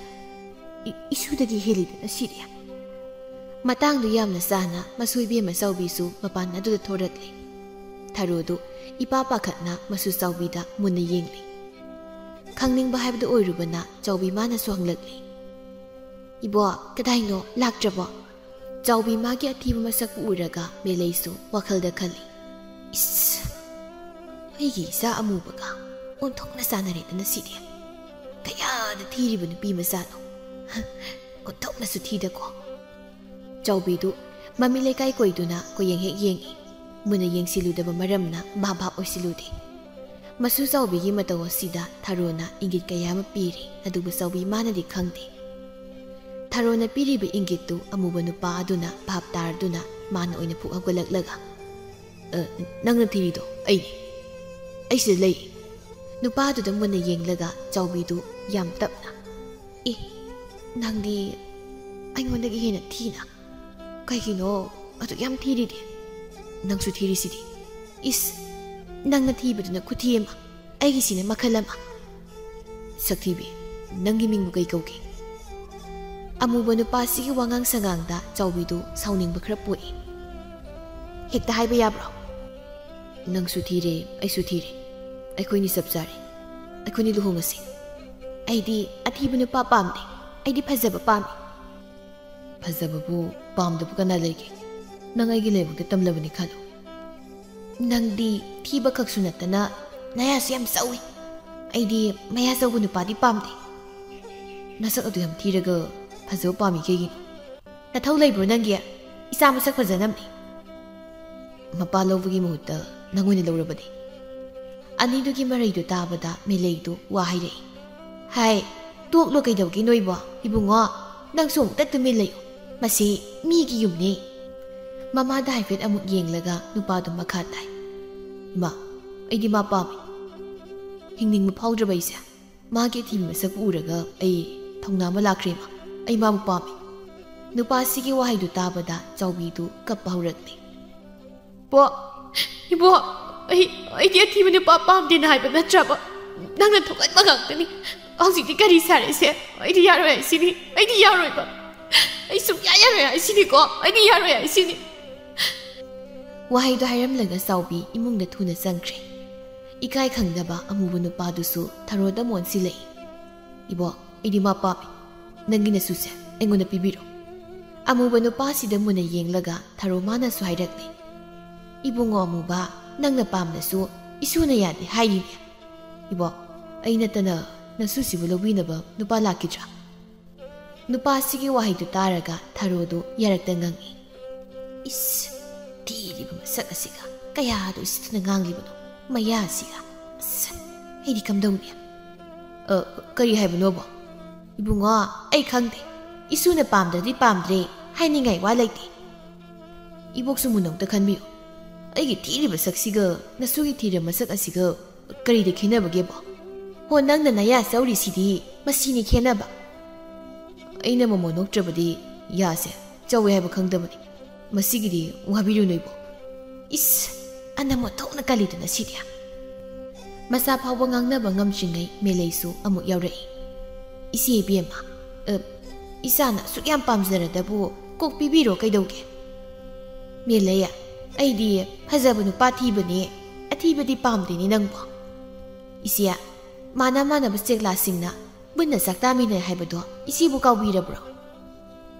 ꯏ-, ꯏꯁꯨꯗꯒꯤ ꯍꯦꯜꯂꯤꯗꯅ ꯁꯤꯗꯤ?" ꯃꯇꯥꯡꯗꯨ ꯌꯥꯝꯅ ꯆꯥꯅ ꯃꯁꯨ ꯏꯕꯦꯝꯃ ꯆꯥꯎꯕꯤꯁꯨ ꯃꯄꯥꯟ ꯑꯗꯨꯗ ꯊꯣꯔꯛꯂꯦ꯫ ꯊꯔꯣꯗꯨ ꯏꯄꯥ ꯄꯥꯈꯠꯅ ꯃꯁꯨ ꯆꯥꯎꯕꯤꯗ ꯃꯨꯟꯅ ꯌꯦꯡꯂꯤ꯫ ꯈꯪꯅꯤꯡꯕ ꯍꯥꯏꯕꯗꯨ ꯑꯣꯏꯔꯨꯕꯅ ꯆꯥꯎꯕꯤ ꯃꯥꯅꯁꯨ ꯍꯪꯂꯛꯂꯤ꯫ "ꯏꯕꯣ, ꯀꯗꯥꯏꯅꯣ, ꯂꯥꯛꯇ꯭ꯔꯕꯣ?" ꯆꯥꯎꯕꯤ ꯃꯥꯒꯤ ꯑꯊꯤꯕ ꯃꯁꯛꯄꯨ ꯎꯔꯒ ꯃꯦꯂꯩꯁꯨ ꯋꯥꯈꯜꯗ ꯈꯜꯂꯤ, "ꯏꯁ, ꯑꯩꯒꯤ ꯏꯆꯥ ꯑꯃꯨꯕꯒ ꯑꯣꯟꯊꯣꯛꯅ ꯆꯥꯟꯅꯔꯦꯗꯅ ꯁꯤꯗꯤ꯫ ꯀꯌꯥꯗ ꯊꯤꯔꯤꯕ ꯅꯨꯄꯤ ꯃꯆꯥꯅꯣ꯫ ꯑꯣꯟꯊꯣꯛꯅꯁꯨ ꯊꯤꯗꯀꯣ꯫" ꯆꯥꯎꯕꯤꯗꯨ ꯃꯃꯤ ꯂꯩꯀꯥꯏ ꯀꯣꯏꯗꯨꯅ ꯀꯣꯏꯌꯦꯡ ꯍꯦꯛ ꯌꯦꯡꯏ꯫ ꯃꯨꯟꯅ ꯌꯦꯡꯁꯤꯜꯂꯨꯗꯕ ꯃꯔꯝꯅ ꯃꯥ ꯚꯥꯞ ꯑꯣꯏꯁꯤꯜꯂꯨꯗꯦ꯫ ꯃꯁꯨ ꯆꯥꯎꯕꯤꯒꯤ ꯃꯇꯧ ꯑꯁꯤꯗ ꯊꯔꯣꯅ ꯏꯪꯒꯤꯠ ꯀꯌꯥ ꯑꯃ ꯄꯤꯔꯤ, ꯑꯗꯨꯕꯨ ꯆꯥꯎꯕꯤ ꯃꯥꯅꯗꯤ ꯈꯪꯗꯦ꯫ ꯊꯔꯣꯅ ꯄꯤꯔꯤꯕ ꯏꯪꯒꯤꯠꯇꯨ ꯑꯃꯨꯕ ꯅꯨꯄꯥ ꯑꯗꯨꯅ ꯚꯥꯞ ꯇꯥꯔꯗꯨꯅ ꯃꯥꯅ ꯑꯣꯏꯅ ꯐꯨꯛ ꯍꯧꯒꯠꯂꯛꯂꯒ, "ꯑ, ꯅꯪꯅ ꯊꯤꯔꯤꯗꯣ ꯑꯩꯅꯤ꯫ ꯑꯩ ꯁꯤꯗ ꯂꯩ꯫" ꯅꯨꯄꯥꯗꯨꯗ ꯃꯨꯟꯅ ꯌꯦꯡꯂꯒ ꯆꯥꯎꯕꯤꯗꯨ ꯌꯥꯝ ꯇꯞꯅ, "ꯑꯦ, ꯅꯪꯗꯤ ꯑꯩꯉꯣꯟꯗꯒꯤ ꯍꯦꯟꯅ ꯊꯤꯅ? ꯀꯩꯒꯤꯅꯣ ꯑꯗꯨꯛ ꯌꯥꯝ ꯊꯤꯔꯤꯗꯤ? ꯅꯪꯁꯨ ꯊꯤꯔꯤꯁꯤꯗꯤ꯫ ꯏꯁ, ꯅꯪꯅ ꯊꯤꯕꯗꯨꯅ ꯈꯨꯊꯤ ꯑꯃ, ꯑꯩꯒꯤꯁꯤꯅ ꯃꯈꯜ ꯑꯃ꯫ ꯁꯛꯊꯤꯕꯤ, ꯅꯪꯒꯤ ꯃꯤꯡꯕꯨ ꯀꯩ ꯀꯧꯒꯦ?" ꯑꯃꯨꯕ ꯅꯨꯄꯥꯁꯤꯒꯤ ꯋꯥꯉꯥꯡ ꯁꯉꯥꯡꯗ ꯆꯥꯎꯕꯤꯗꯨ ꯁꯥꯎꯅꯤꯡꯕ ꯈꯔ ꯄꯣꯛꯏ꯫ "ꯍꯦꯛꯇ ꯍꯥꯏꯕ ꯌꯥꯕ꯭ꯔꯣ?" "ꯅꯪꯁꯨ ꯊꯤꯔꯦ, ꯑꯩꯁꯨ ꯊꯤꯔꯦ꯫ ꯑꯩꯈꯣꯏꯅꯤ ꯆꯞ ꯆꯥꯔꯦ꯫ ꯑꯩꯈꯣꯏꯅꯤ ꯂꯨꯍꯣꯡꯉꯁꯤ꯫" "ꯑꯩꯗꯤ ꯑꯊꯤꯕ ꯅꯨꯄꯥ ꯄꯥꯝꯗꯦ꯫ ꯑꯩꯗꯤ ꯐꯖꯕ ꯄꯥꯝꯃꯤ꯫" "ꯐꯖꯕꯕꯨ ꯄꯥꯝꯗꯕ ꯀꯅꯥ ꯂꯩꯒꯦ? ꯅꯪ ꯑꯩꯒꯤ ꯂꯥꯏꯕꯛꯇ ꯇꯝꯂꯕꯅꯤ ꯈꯜꯂꯨ꯫" "ꯅꯪꯗꯤ ꯊꯤꯕ ꯈꯛꯁꯨ ꯅꯠꯇꯅ ꯅꯌꯥꯁꯨ ꯌꯥꯝ ꯆꯧꯏ꯫ ꯑꯩꯗꯤ ꯃꯌꯥ ꯆꯧꯕ ꯅꯨꯄꯥꯗꯤ ꯄꯥꯝꯗꯦ꯫" "ꯅꯁꯛ ꯑꯗꯨ ꯌꯥꯝ ꯊꯤꯔꯒ ꯐꯖꯕ ꯄꯥꯝꯃꯤ ꯀꯩꯒꯤꯅꯣ? ꯅꯊꯧ ꯂꯩꯕ꯭ꯔꯣ ꯅꯪꯒꯤ? ꯏꯆꯥ ꯃꯁꯛ ꯐꯖꯅꯕꯅꯤ꯫" "ꯃꯄꯥ ꯂꯧꯕꯒꯤ ꯃꯍꯨꯠꯇ ꯅꯪ ꯑꯣꯏꯅ ꯂꯧꯔꯕꯗꯤ?" ꯑꯅꯤꯗꯨꯒꯤ ꯃꯔꯩꯗꯨ ꯇꯥꯕꯗ ꯃꯦꯂꯩꯗꯨ ꯋꯥ ꯍꯥꯏꯔꯛꯏ꯫ "ꯍꯥꯏ, ꯇꯣꯛꯂꯣ ꯀꯩꯗꯧꯒꯦ ꯅꯣꯏꯕꯣ? ꯏꯕꯨꯡꯉꯣ, ꯅꯪꯁꯨ ꯑꯃꯨꯛꯇ ꯇꯨꯃꯤꯟ ꯂꯩꯌꯨ꯫ ꯃꯁꯤ ꯃꯤꯒꯤ ꯌꯨꯝꯅꯤ꯫" ꯃꯃꯥꯗ ꯍꯥꯏꯐꯦꯠ ꯑꯃꯨꯛ ꯌꯦꯡꯂꯒ ꯅꯨꯄꯥꯗꯨ ꯃꯈꯥ ꯇꯥꯏ꯫ "ꯏꯃꯥ, ꯑꯩꯗꯤ ꯃꯥ ꯄꯥꯝꯃꯤ꯫ ꯍꯤꯡꯅꯤꯡꯕ ꯐꯥꯎꯗ꯭ꯔꯕ ꯑꯩꯁꯦ꯫ ꯃꯥꯒꯤ ꯑꯊꯤꯕ ꯃꯁꯛ ꯎꯔꯒ ꯑꯩ ꯊꯧꯅꯥ ꯑꯃ ꯂꯥꯛꯈ꯭ꯔꯦ, ꯏꯃꯥ꯫ ꯑꯩ ꯃꯥꯕꯨ ꯄꯥꯝꯃꯤ꯫" ꯅꯨꯄꯥꯁꯤꯒꯤ ꯋꯥꯍꯩꯗꯨ ꯇꯥꯕꯗ ꯆꯥꯎꯕꯤꯗꯨ ꯀꯞꯄ ꯍꯧꯔꯛꯂꯦ꯫ "ꯄꯣ, ꯏꯕꯣ, ꯑꯩ, ꯑꯩꯗꯤ ꯑꯊꯤꯕ ꯅꯨꯄꯥ ꯄꯥꯝꯗꯦꯅ ꯍꯥꯏꯕ ꯅꯠꯇ꯭ꯔꯕ? ꯅꯪꯅ ꯊꯣꯛꯍꯟꯕ ꯉꯥꯛꯇꯅꯤ꯫ ꯍꯧꯖꯤꯛꯇꯤ ꯀꯔꯤ ꯁꯥꯔꯦꯁꯦ? ꯑꯩꯗꯤ ꯌꯥꯔꯣꯏ ꯍꯥꯏꯁꯤꯅꯤ꯫ ꯑꯩꯗꯤ ꯌꯥꯔꯣꯏꯕ꯫ ꯑꯩ ꯁꯨꯡꯌꯥ ꯌꯥꯔꯣꯏ ꯍꯥꯏꯁꯤꯅꯤꯀꯣ꯫ ꯑꯩꯗꯤ ꯌꯥꯔꯣꯏ ꯍꯥꯏꯁꯤꯅꯤ꯫" ꯋꯥꯍꯩꯗꯣ ꯍꯥꯏꯔꯝꯂꯒ ꯆꯥꯎꯕꯤ ꯏꯃꯨꯡꯗ ꯊꯨꯅ ꯆꯪꯈ꯭ꯔꯦ꯫ ꯏꯀꯥꯏ ꯈꯪꯗꯕ ꯑꯃꯨꯕ ꯅꯨꯄꯥꯗꯨꯁꯨ ꯊꯔꯣꯗ ꯃꯣꯟꯁꯤꯜꯂꯛꯏ꯫ "ꯏꯕꯣ, ꯑꯩꯗꯤ ꯃꯥ ꯄꯥꯝꯃꯤ꯫ ꯅꯪꯒꯤ ꯅꯁꯨꯁꯦ ꯑꯩꯉꯣꯟꯗ ꯄꯤꯕꯤꯔꯣ꯫" ꯑꯃꯨꯕ ꯅꯨꯄꯥꯁꯤꯗ ꯃꯨꯟꯅ ꯌꯦꯡꯂꯒ ꯊꯔꯣ ꯃꯥꯅꯁꯨ ꯍꯥꯏꯔꯛꯂꯦ꯫ "ꯏꯕꯨꯡꯉꯣ ꯑꯃꯨꯕ, ꯅꯪꯅ ꯄꯥꯝꯂꯁꯨ ꯏꯁꯨꯅ ꯌꯥꯗꯦ ꯍꯥꯏꯔꯤꯅꯦ꯫ ꯏꯕꯣ, ꯑꯩ ꯅꯠꯇꯅ ꯅꯁꯨꯁꯤꯕꯨ ꯂꯧꯕꯤꯅꯕ ꯅꯨꯄꯥ ꯂꯥꯛꯈꯤꯗ꯭ꯔꯥ?" ꯅꯨꯄꯥꯁꯤꯒꯤ ꯋꯥꯍꯩꯗꯨ ꯇꯥꯔꯒ ꯊꯔꯣꯗꯨ ꯌꯥꯔꯛꯇ ꯉꯪꯏ꯫ "ꯏꯁ, ꯊꯤꯔꯤꯕ ꯃꯁꯛ ꯑꯁꯤꯒ ꯀꯌꯥꯗ ꯎꯁꯤꯠꯇꯅ ꯉꯥꯡꯂꯤꯕꯅꯣ, ꯃꯌꯥꯁꯤꯒ꯫ ꯑꯁ, ꯑꯩꯗꯤ ꯀꯝꯗꯧꯅꯤ?" "ꯑ, ꯀꯔꯤ ꯍꯥꯏꯕꯅꯣꯕ?" "ꯏꯕꯨꯡꯉꯣ, ꯑꯩ ꯈꯪꯗꯦ꯫ ꯏꯁꯨꯅ ꯄꯥꯝꯗ꯭ꯔꯗꯤ ꯄꯥꯝꯗ꯭ꯔꯦ ꯍꯥꯏꯅꯤꯡꯉꯥꯏ ꯋꯥ ꯂꯩꯇꯦ꯫ ꯏꯕꯣꯛꯁꯨ ꯃꯨꯟꯅ ꯑꯝꯇ ꯈꯟꯕꯤꯌꯨ꯫ ꯑꯩꯒꯤ ꯊꯤꯔꯤꯕ ꯁꯛꯁꯤꯒ ꯅꯁꯨꯒꯤ ꯊꯤꯔꯕ ꯃꯁꯛ ꯑꯁꯤꯒ ꯀꯔꯤꯗ ꯈꯦꯠꯅꯕꯒꯦꯕꯣ? ꯍꯣ, ꯅꯪꯅ ꯅꯌꯥ ꯆꯧꯔꯤꯁꯤꯗꯤ ꯃꯁꯤꯅꯤ ꯈꯦꯠꯅꯕ꯫ ꯑꯩꯅ ꯃꯃꯣꯟ ꯅꯣꯛꯇ꯭ꯔꯕꯗꯤ ꯌꯥꯁꯦ ꯆꯧꯋꯦ ꯍꯥꯏꯕ ꯈꯪꯗꯕꯅꯤ꯫ ꯃꯁꯤꯒꯤꯗꯤ ꯋꯥꯕꯤꯔꯨꯅꯨ ꯏꯕꯣꯛ꯫ ꯏꯁ, ꯑꯅꯝ ꯑꯣꯟꯊꯣꯛꯅ ꯀꯜꯂꯤꯗꯅ ꯁꯤꯗꯤ꯫ ꯃꯆꯥ ꯐꯥꯎꯕ ꯉꯥꯡꯅꯕ ꯉꯝꯗ꯭ꯔꯤꯉꯩ ꯃꯦꯂꯩꯁꯨ ꯑꯃꯨꯛ ꯌꯥꯎꯔꯛꯏ꯫ "ꯏꯆꯦ ꯏꯕꯦꯝꯃ, ꯑ, ꯏꯆꯥꯅ ꯑꯁꯨꯛ ꯌꯥꯝ ꯄꯥꯝꯖꯔꯗꯕꯨ ꯀꯣꯛ ꯄꯤꯕꯤꯔꯣ ꯀꯩꯗꯧꯒꯦ?" "ꯃꯦꯂꯩ, ꯑꯩꯗꯤ ꯐꯖꯕ ꯅꯨꯄꯥ ꯊꯤꯕꯅꯦ, ꯑꯊꯤꯕꯗꯤ ꯄꯥꯝꯗꯦꯅꯦ ꯅꯪꯕꯣ꯫" "ꯏꯆꯦ, ꯃꯥꯅ ꯃꯥꯟꯅꯕ ꯆꯦꯛꯂꯥꯁꯤꯡꯅ ꯄꯨꯟꯅ ꯆꯥꯛ ꯆꯥꯃꯤꯟꯅꯩ ꯍꯥꯏꯕꯗꯣ ꯏꯆꯦꯕꯨ ꯀꯥꯎꯕꯤꯔꯕ꯭ꯔꯣ?"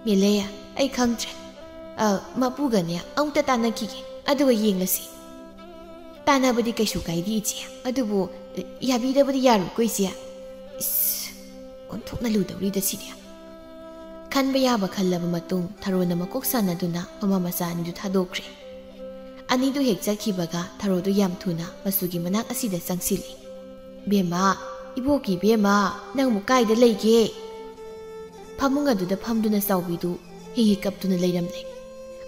"ꯃꯦꯂꯩ, ꯑꯩ ꯈꯪꯗ꯭ꯔꯦ꯫ ꯑ, ꯃꯄꯨꯒꯅꯦ ꯑꯃꯨꯛꯇ ꯇꯥꯟꯅꯈꯤꯒꯦ, ꯑꯗꯨꯒ ꯌꯦꯡꯂꯁꯤ꯫" "ꯇꯥꯟꯅꯕꯗꯤ ꯀꯩꯁꯨ ꯀꯥꯏꯗꯦ ꯏꯆꯦ, ꯑꯗꯨꯕꯨ, ꯑ, ꯌꯥꯕꯤꯗꯕꯗꯤ ꯌꯥꯔꯣꯏꯀꯣ ꯏꯆꯦ?" ꯏꯁ, ꯑꯣꯟꯊꯣꯛꯅ ꯂꯨꯗꯧꯔꯤꯗ ꯁꯤꯗꯤ꯫ ꯈꯟꯕ ꯌꯥꯕ ꯈꯜꯂꯕ ꯃꯇꯨꯡ ꯊꯔꯣꯅ ꯃꯀꯣꯛ ꯁꯥꯟꯅꯗꯨꯅ ꯃꯃꯥ ꯃꯆꯥ ꯑꯅꯤꯗꯨ ꯊꯥꯗꯣꯛꯈ꯭ꯔꯦ꯫ ꯑꯅꯤꯗꯨ ꯍꯦꯛ ꯆꯠꯈꯤꯕꯒ ꯊꯔꯣꯗꯨ ꯌꯥꯝ ꯊꯨꯅ ꯃꯆꯨꯒꯤ ꯃꯅꯥꯛ ꯑꯁꯤꯗ ꯆꯪꯁꯤꯜꯂꯤ꯫ "ꯕꯦꯝꯃ, ꯏꯕꯣꯛꯀꯤ ꯕꯦꯝꯃ, ꯅꯪꯕꯨ ꯀꯥꯏꯗ ꯂꯩꯒꯦ?" ꯐꯃꯨꯡ ꯑꯗꯨꯗ ꯐꯝꯗꯨꯅ ꯆꯥꯎꯕꯤꯗꯨ ꯍꯤ ꯍꯤ ꯀꯞꯇꯨꯅ ꯂꯩꯔꯝꯂꯦ꯫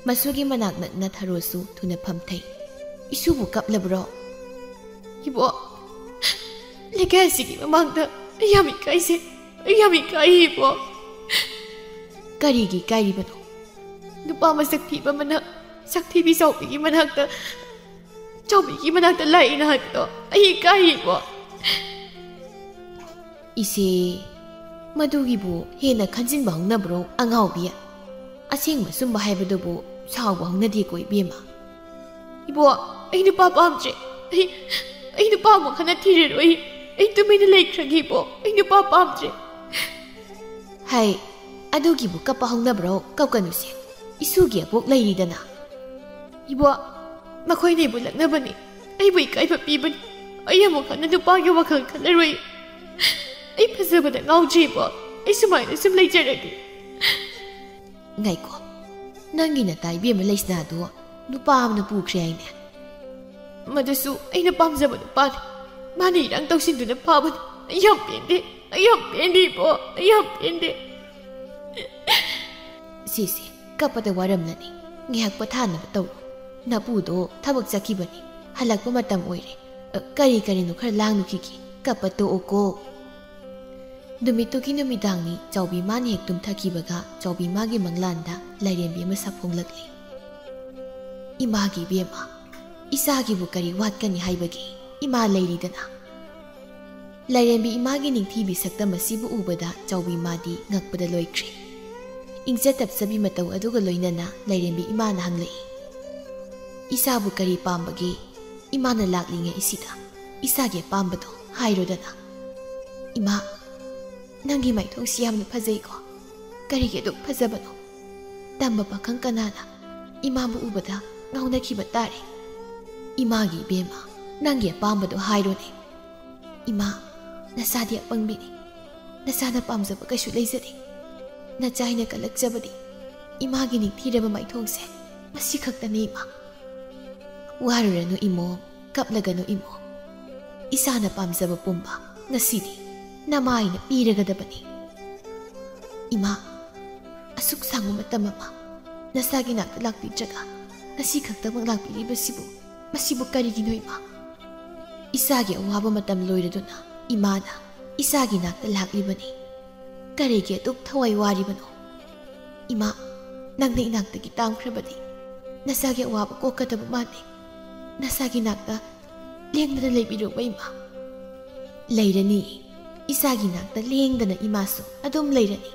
ꯃꯆꯨꯒꯤ ꯃꯅꯥꯛ ꯅꯛꯅ ꯊꯔꯣꯁꯨ ꯊꯨꯅ ꯐꯝꯊꯩ꯫ "ꯏꯁꯨꯕꯨ ꯀꯞꯂꯕ꯭ꯔꯣ?" "ꯏꯕꯣꯛ, ꯂꯩꯀꯥꯏ ꯑꯁꯤꯒꯤ ꯃꯃꯥꯡꯗ ꯑꯩ ꯌꯥꯝ ꯏꯀꯥꯏꯖꯩ꯫ ꯑꯩ ꯌꯥꯝ ꯏꯀꯥꯏ ꯏꯕꯣꯛ꯫" "ꯀꯔꯤꯒꯤ ꯏꯀꯥꯏꯔꯤꯕꯅꯣ?" "ꯅꯨꯄꯥ ꯃꯁꯛ ꯊꯤꯕ ꯑꯃꯅ ꯁꯛ ꯊꯤꯕꯤ ꯆꯥꯎꯕꯤꯒꯤ ꯃꯅꯥꯛꯇ, ꯆꯥꯎꯕꯤꯒꯤ ꯃꯅꯥꯛꯇ ꯂꯥꯛꯏꯅ ꯍꯥꯏꯕꯗꯣ ꯑꯩ ꯏꯀꯥꯏ ꯏꯕꯣꯛ꯫" "ꯏꯆꯦ, ꯃꯗꯨꯒꯤꯕꯨ ꯍꯦꯟꯅ ꯈꯟꯖꯤꯟꯕ ꯍꯧꯅꯕ꯭ꯔꯣ ꯑꯉꯥꯎꯕꯤ? ꯑꯁꯦꯡꯕ ꯑꯆꯨꯝꯕ ꯍꯥꯏꯕꯗꯨꯕꯨ ꯁꯥꯎꯕ ꯍꯧꯅꯗꯦꯀꯣ ꯏꯕꯦꯝꯃ꯫" "ꯏꯕꯣꯛ, ꯑꯩ ꯅꯨꯄꯥ ꯄꯥꯝꯗ꯭ꯔꯦ꯫ ꯑꯩ, ꯑꯩ ꯅꯨꯄꯥ ꯑꯃꯨꯛ ꯍꯟꯅ ꯊꯤꯔꯔꯣꯏ꯫ ꯑꯩ ꯇꯨꯃꯤꯟꯅ ꯂꯩꯈ꯭ꯔꯒꯦ ꯏꯕꯣꯛ, ꯑꯩ ꯅꯨꯄꯥ ꯄꯥꯝꯗ꯭ꯔꯦ꯫" "ꯍꯥꯏ, ꯑꯗꯨꯒꯤꯕꯨ ꯀꯞꯄ ꯍꯧꯅꯕ꯭ꯔꯣ? ꯀꯞꯀꯅꯨꯁꯦ, ꯏꯁꯨꯒꯤ ꯑꯕꯣꯛ ꯂꯩꯔꯤꯗꯅ꯫" "ꯏꯕꯣꯛ, ꯃꯈꯣꯏꯅ ꯑꯩꯕꯨ ꯂꯛꯅꯕꯅꯤ, ꯑꯩꯕꯨ ꯏꯀꯥꯏꯕ ꯄꯤꯕꯅꯤ꯫ ꯑꯩ ꯑꯃꯨꯛ ꯍꯟꯅ ꯅꯨꯄꯥꯒꯤ ꯋꯥꯈꯜ ꯈꯜꯂꯔꯣꯏ꯫ ꯑꯩ ꯐꯖꯕꯗ ꯉꯥꯎꯖꯩ ꯏꯕꯣꯛ꯫ ꯑꯩ ꯁꯨꯃꯥꯏꯅ ꯁꯨꯝ ꯂꯩꯖꯔꯒꯦ꯫" "ꯉꯥꯏꯈꯣ, ꯅꯪꯒꯤ ꯅꯇꯥ ꯏꯕꯦꯝꯃ ꯂꯩꯁꯅꯥꯗꯣ ꯅꯨꯄꯥ ꯑꯃꯅ ꯄꯨꯈ꯭ꯔꯦ ꯍꯥꯏꯅꯦ?" "ꯃꯗꯨꯁꯨ ꯑꯩꯅ ꯄꯥꯝꯖꯕ ꯅꯨꯄꯥꯅꯤ꯫ ꯃꯥꯅ ꯏꯔꯥꯡ ꯇꯧꯁꯤꯟꯗꯨꯅ ꯐꯥꯕꯅꯤ꯫ ꯑꯩ ꯌꯥꯝ ꯄꯦꯟꯗꯦ, ꯑꯩ ꯌꯥꯝ ꯄꯦꯟꯗꯦ ꯏꯕꯣꯛ, ꯑꯩ ꯌꯥꯝ ꯄꯦꯟꯗꯦ꯫" "ꯁꯤꯁꯦ, ꯀꯞꯄꯗ ꯋꯥꯔꯝꯂꯅꯤ꯫ ꯉꯥꯏꯍꯥꯛ ꯄꯣꯊꯥꯅꯕ ꯇꯧꯔꯣ꯫ ꯅꯄꯨꯗꯣ ꯊꯕꯛ ꯆꯠꯈꯤꯕꯅꯤ꯫ ꯍꯜꯂꯛꯄ ꯃꯇꯝ ꯑꯣꯏꯔꯦ꯫ ꯑ, ꯀꯔꯤ ꯀꯔꯤꯅꯣ ꯈꯔ ꯂꯥꯡꯂꯨꯈꯤꯒꯦ꯫ ꯀꯞꯄ ꯇꯣꯛꯑꯣꯀꯣ꯫" ꯅꯨꯃꯤꯠꯇꯨꯒꯤ ꯅꯨꯃꯤꯗꯥꯡꯅꯤ꯫ ꯆꯥꯎꯕꯤ ꯃꯥꯅ ꯍꯦꯛ ꯇꯨꯝꯊꯈꯤꯕꯒ ꯆꯥꯎꯕꯤ ꯃꯥꯒꯤ ꯃꯪꯂꯥꯟꯗ ꯂꯥꯏꯔꯦꯝꯕꯤ ꯑꯃ ꯁꯥꯐꯣꯡꯂꯛꯂꯤ꯫ "ꯏꯃꯥꯒꯤ ꯏꯕꯦꯝꯃ, ꯏꯆꯥꯒꯤꯕꯨ ꯀꯔꯤ ꯋꯥꯠꯀꯅꯤ ꯍꯥꯏꯕꯒꯦ? ꯏꯃꯥ ꯂꯩꯔꯤꯗꯅ꯫" ꯂꯥꯏꯔꯦꯝꯕꯤ ꯏꯃꯥꯒꯤ ꯅꯤꯡꯊꯤꯕꯤ ꯁꯛꯇꯝ ꯑꯁꯤꯕꯨ ꯎꯕꯗ ꯆꯥꯎꯕꯤ ꯃꯥꯗꯤ ꯉꯛꯄꯗ ꯂꯣꯏꯈ꯭ꯔꯦ꯫ ꯏꯪꯖ ꯇꯞꯆꯕꯤ ꯃꯇꯧ ꯑꯗꯨꯒ ꯂꯣꯏꯅꯅ ꯂꯥꯏꯔꯦꯝꯕꯤ ꯏꯃꯥꯅ ꯍꯪꯂꯛꯏ, "ꯏꯆꯥꯕꯨ ꯀꯔꯤ ꯄꯥꯝꯕꯒꯦ? ꯏꯃꯥꯅ ꯂꯥꯛꯂꯤꯉꯩ ꯑꯁꯤꯗ ꯏꯆꯥꯒꯤ ꯑꯄꯥꯝꯕꯗꯣ ꯍꯥꯏꯔꯣꯗꯅ꯫" "ꯏꯃꯥ, ꯅꯪꯒꯤ ꯃꯥꯏꯊꯣꯡꯁꯤ ꯌꯥꯝꯅ ꯐꯖꯩꯀꯣ꯫ ꯀꯔꯤꯒꯤ ꯑꯗꯨꯛ ꯐꯖꯕꯅꯣ? ꯇꯝꯕ ꯄꯥꯈꯪ ꯀꯅꯥꯅ ꯏꯃꯥꯕꯨ ꯎꯕꯗ ꯉꯥꯎꯅꯈꯤꯕ ꯇꯥꯔꯦ꯫ ꯏꯃꯥꯒꯤ ꯏꯕꯦꯝꯃ, ꯅꯪꯒꯤ ꯑꯄꯥꯝꯕꯗꯣ ꯍꯥꯏꯔꯣꯅꯦ꯫ ꯏꯃꯥ, ꯅꯆꯥꯗꯤ ꯑꯄꯪꯕꯤꯅꯤ꯫ ꯅꯆꯥꯅ ꯄꯥꯝꯖꯕ ꯀꯩꯁꯨ ꯂꯩꯖꯗꯦ꯫ ꯅꯆꯥ ꯑꯩꯅ ꯀꯜꯂꯛꯆꯕꯗꯤ ꯏꯃꯥꯒꯤ ꯅꯤꯡꯊꯤꯔꯕ ꯃꯥꯏꯊꯣꯡꯁꯦ, ꯃꯁꯤ ꯈꯛꯇꯅꯤ ꯏꯃꯥ꯫" "ꯋꯥꯔꯨꯔꯅꯨ ꯏꯃꯣꯝ, ꯀꯞꯂꯒꯅꯨ ꯏꯃꯣꯝ꯫ ꯏꯆꯥꯅ ꯄꯥꯝꯖꯕ ꯄꯨꯝꯕ ꯉꯁꯤꯗꯤ ꯅꯃꯥ ꯑꯩꯅ ꯄꯤꯔꯒꯗꯕꯅꯤ꯫" "ꯏꯃꯥ, ꯑꯁꯨꯛ ꯁꯥꯡꯕ ꯃꯇꯝ ꯑꯃ ꯅꯆꯥꯒꯤ ꯅꯥꯛꯇ ꯂꯥꯛꯄꯤꯗ꯭ꯔꯒ ꯉꯁꯤ ꯈꯛꯇꯃꯛ ꯂꯥꯛꯄꯤꯔꯤꯕꯁꯤꯕꯨ, ꯃꯁꯤꯕꯨ ꯀꯔꯤꯒꯤꯅꯣ ꯏꯃꯥ? ꯏꯆꯥꯒꯤ ꯑꯋꯥꯕ ꯃꯇꯝ ꯂꯣꯏꯔꯗꯨꯅ ꯏꯃꯥꯅ ꯏꯆꯥꯒꯤ ꯅꯥꯛꯇ ꯂꯥꯛꯂꯤꯕꯅꯤ꯫ ꯀꯔꯤꯒꯤ ꯑꯗꯨꯛ ꯊꯋꯥꯏ ꯋꯥꯔꯤꯕꯅꯣ? ꯏꯃꯥ, ꯅꯪꯅ ꯏꯅꯥꯛꯇꯒꯤ ꯇꯥꯝꯈ꯭ꯔꯕꯗꯤ ꯅꯆꯥꯒꯤ ꯑꯋꯥꯕ ꯀꯣꯛꯀꯗꯕ ꯃꯥꯟꯗꯦ꯫ ꯅꯆꯥꯒꯤ ꯅꯥꯛꯇ ꯂꯦꯡꯗꯅ ꯂꯩꯕꯤꯔꯣꯕ ꯏꯃꯥ꯫" "ꯂꯩꯔꯅꯤ, ꯏꯆꯥꯒꯤ ꯅꯥꯛꯇ ꯂꯦꯡꯗꯅ ꯏꯃꯥꯁꯨ ꯑꯗꯨꯝ ꯂꯩꯔꯅꯤ꯫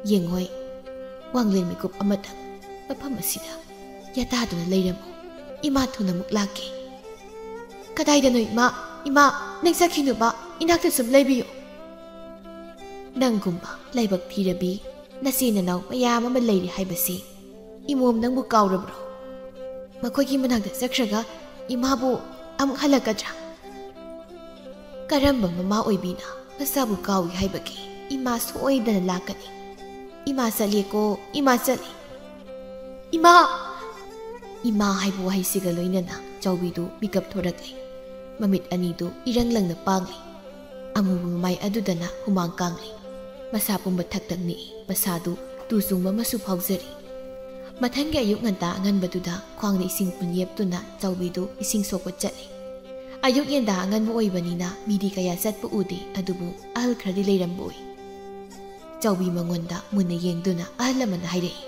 ꯌꯦꯡꯉꯣꯏ, ꯋꯥꯡꯂꯦꯟ ꯃꯤꯀꯨꯞ ꯑꯃꯇꯪ ꯃꯐꯝ ꯑꯁꯤꯗ ꯌꯥꯇꯥꯗꯨꯅ ꯂꯩꯔꯝꯃꯨ꯫ ꯏꯃꯥ ꯊꯨꯅ ꯑꯃꯨꯛ ꯂꯥꯛꯀꯦ꯫" "ꯀꯗꯥꯏꯗꯅꯣ ꯏꯃꯥ? ꯏꯃꯥ, ꯅꯪ ꯆꯠꯈꯤꯅꯨꯕ, ꯏꯅꯥꯛꯇ ꯁꯨꯝ ꯂꯩꯕꯤꯌꯨ꯫" "ꯅꯪꯒꯨꯝꯕ ꯂꯥꯏꯕꯛ ꯊꯤꯔꯕꯤ ꯅꯆꯦ ꯅꯅꯥꯎ ꯃꯌꯥꯝ ꯑꯃ ꯂꯩꯔꯤ ꯍꯥꯏꯕꯁꯤ ꯏꯃꯣꯝ ꯅꯪꯕꯨ ꯀꯥꯎꯔꯕ꯭ꯔꯣ? ꯃꯈꯣꯏꯒꯤ ꯃꯅꯥꯛꯇ ꯆꯠꯈ꯭ꯔꯒ ꯏꯃꯥꯕꯨ ꯑꯃꯨꯛ ꯍꯜꯂꯛꯀꯗ꯭ꯔꯥ? ꯀꯔꯝꯕ ꯃꯃꯥ ꯑꯣꯏꯕꯤꯅ ꯃꯆꯥꯕꯨ ꯀꯥꯎꯏ ꯍꯥꯏꯕꯒꯦ? ꯏꯃꯥ ꯁꯣꯏꯗꯅ ꯂꯥꯛꯀꯅꯤ꯫ ꯏꯃꯥ ꯆꯠꯂꯦꯀꯣ, ꯏꯃꯥ ꯆꯠꯂꯦ꯫ ꯏꯃꯥ!" ꯏꯃꯥ ꯍꯥꯏꯕ ꯋꯥꯍꯩꯁꯤꯒ ꯂꯣꯏꯅꯅ ꯆꯥꯎꯕꯤꯗꯨ ꯃꯤꯀꯞ ꯊꯣꯔꯛꯂꯦ꯫ ꯃꯃꯤꯠ ꯑꯅꯤꯗꯨ ꯏꯔꯪ ꯂꯪꯅ ꯄꯥꯡꯂꯤ꯫ ꯑꯃꯨꯕ ꯃꯃꯥꯏ ꯑꯗꯨꯗꯅ ꯍꯨꯃꯥꯡ ꯀꯥꯡꯂꯤ꯫ ꯃꯁꯥ ꯄꯨꯝꯕ ꯊꯛ ꯊꯛ ꯅꯤꯛꯏ꯫ ꯃꯁꯥꯗꯨ ꯇꯨ ꯆꯨꯡꯕ ꯑꯃꯁꯨ ꯐꯥꯎꯖꯔꯤ꯫ ꯃꯊꯪꯒꯤ ꯑꯌꯨꯛ ꯉꯟꯇꯥ ꯑꯉꯟꯕꯗꯨꯗ ꯈ꯭ꯋꯥꯡꯗ ꯏꯁꯤꯡ ꯄꯨꯟ ꯌꯦꯞꯇꯨꯅ ꯆꯥꯎꯕꯤꯗꯨ ꯏꯁꯤꯡ ꯁꯣꯛꯄ ꯆꯠꯂꯤ꯫ ꯑꯌꯨꯛ ꯌꯦꯟꯗꯥ ꯑꯉꯟꯕ ꯑꯣꯏꯕꯅꯤꯅ ꯃꯤꯗꯤ ꯀꯌꯥ ꯆꯠꯄ ꯎꯗꯦ, ꯑꯗꯨꯕꯨ ꯑꯍꯜ ꯈꯔꯗꯤ ꯂꯩꯔꯝꯕ ꯎꯏ꯫ ꯆꯥꯎꯕꯤ ꯃꯉꯣꯟꯗ ꯃꯨꯟꯅ ꯌꯦꯡꯗꯨꯅ ꯑꯍꯜ ꯑꯃꯅ ꯍꯥꯏꯔꯛꯏ,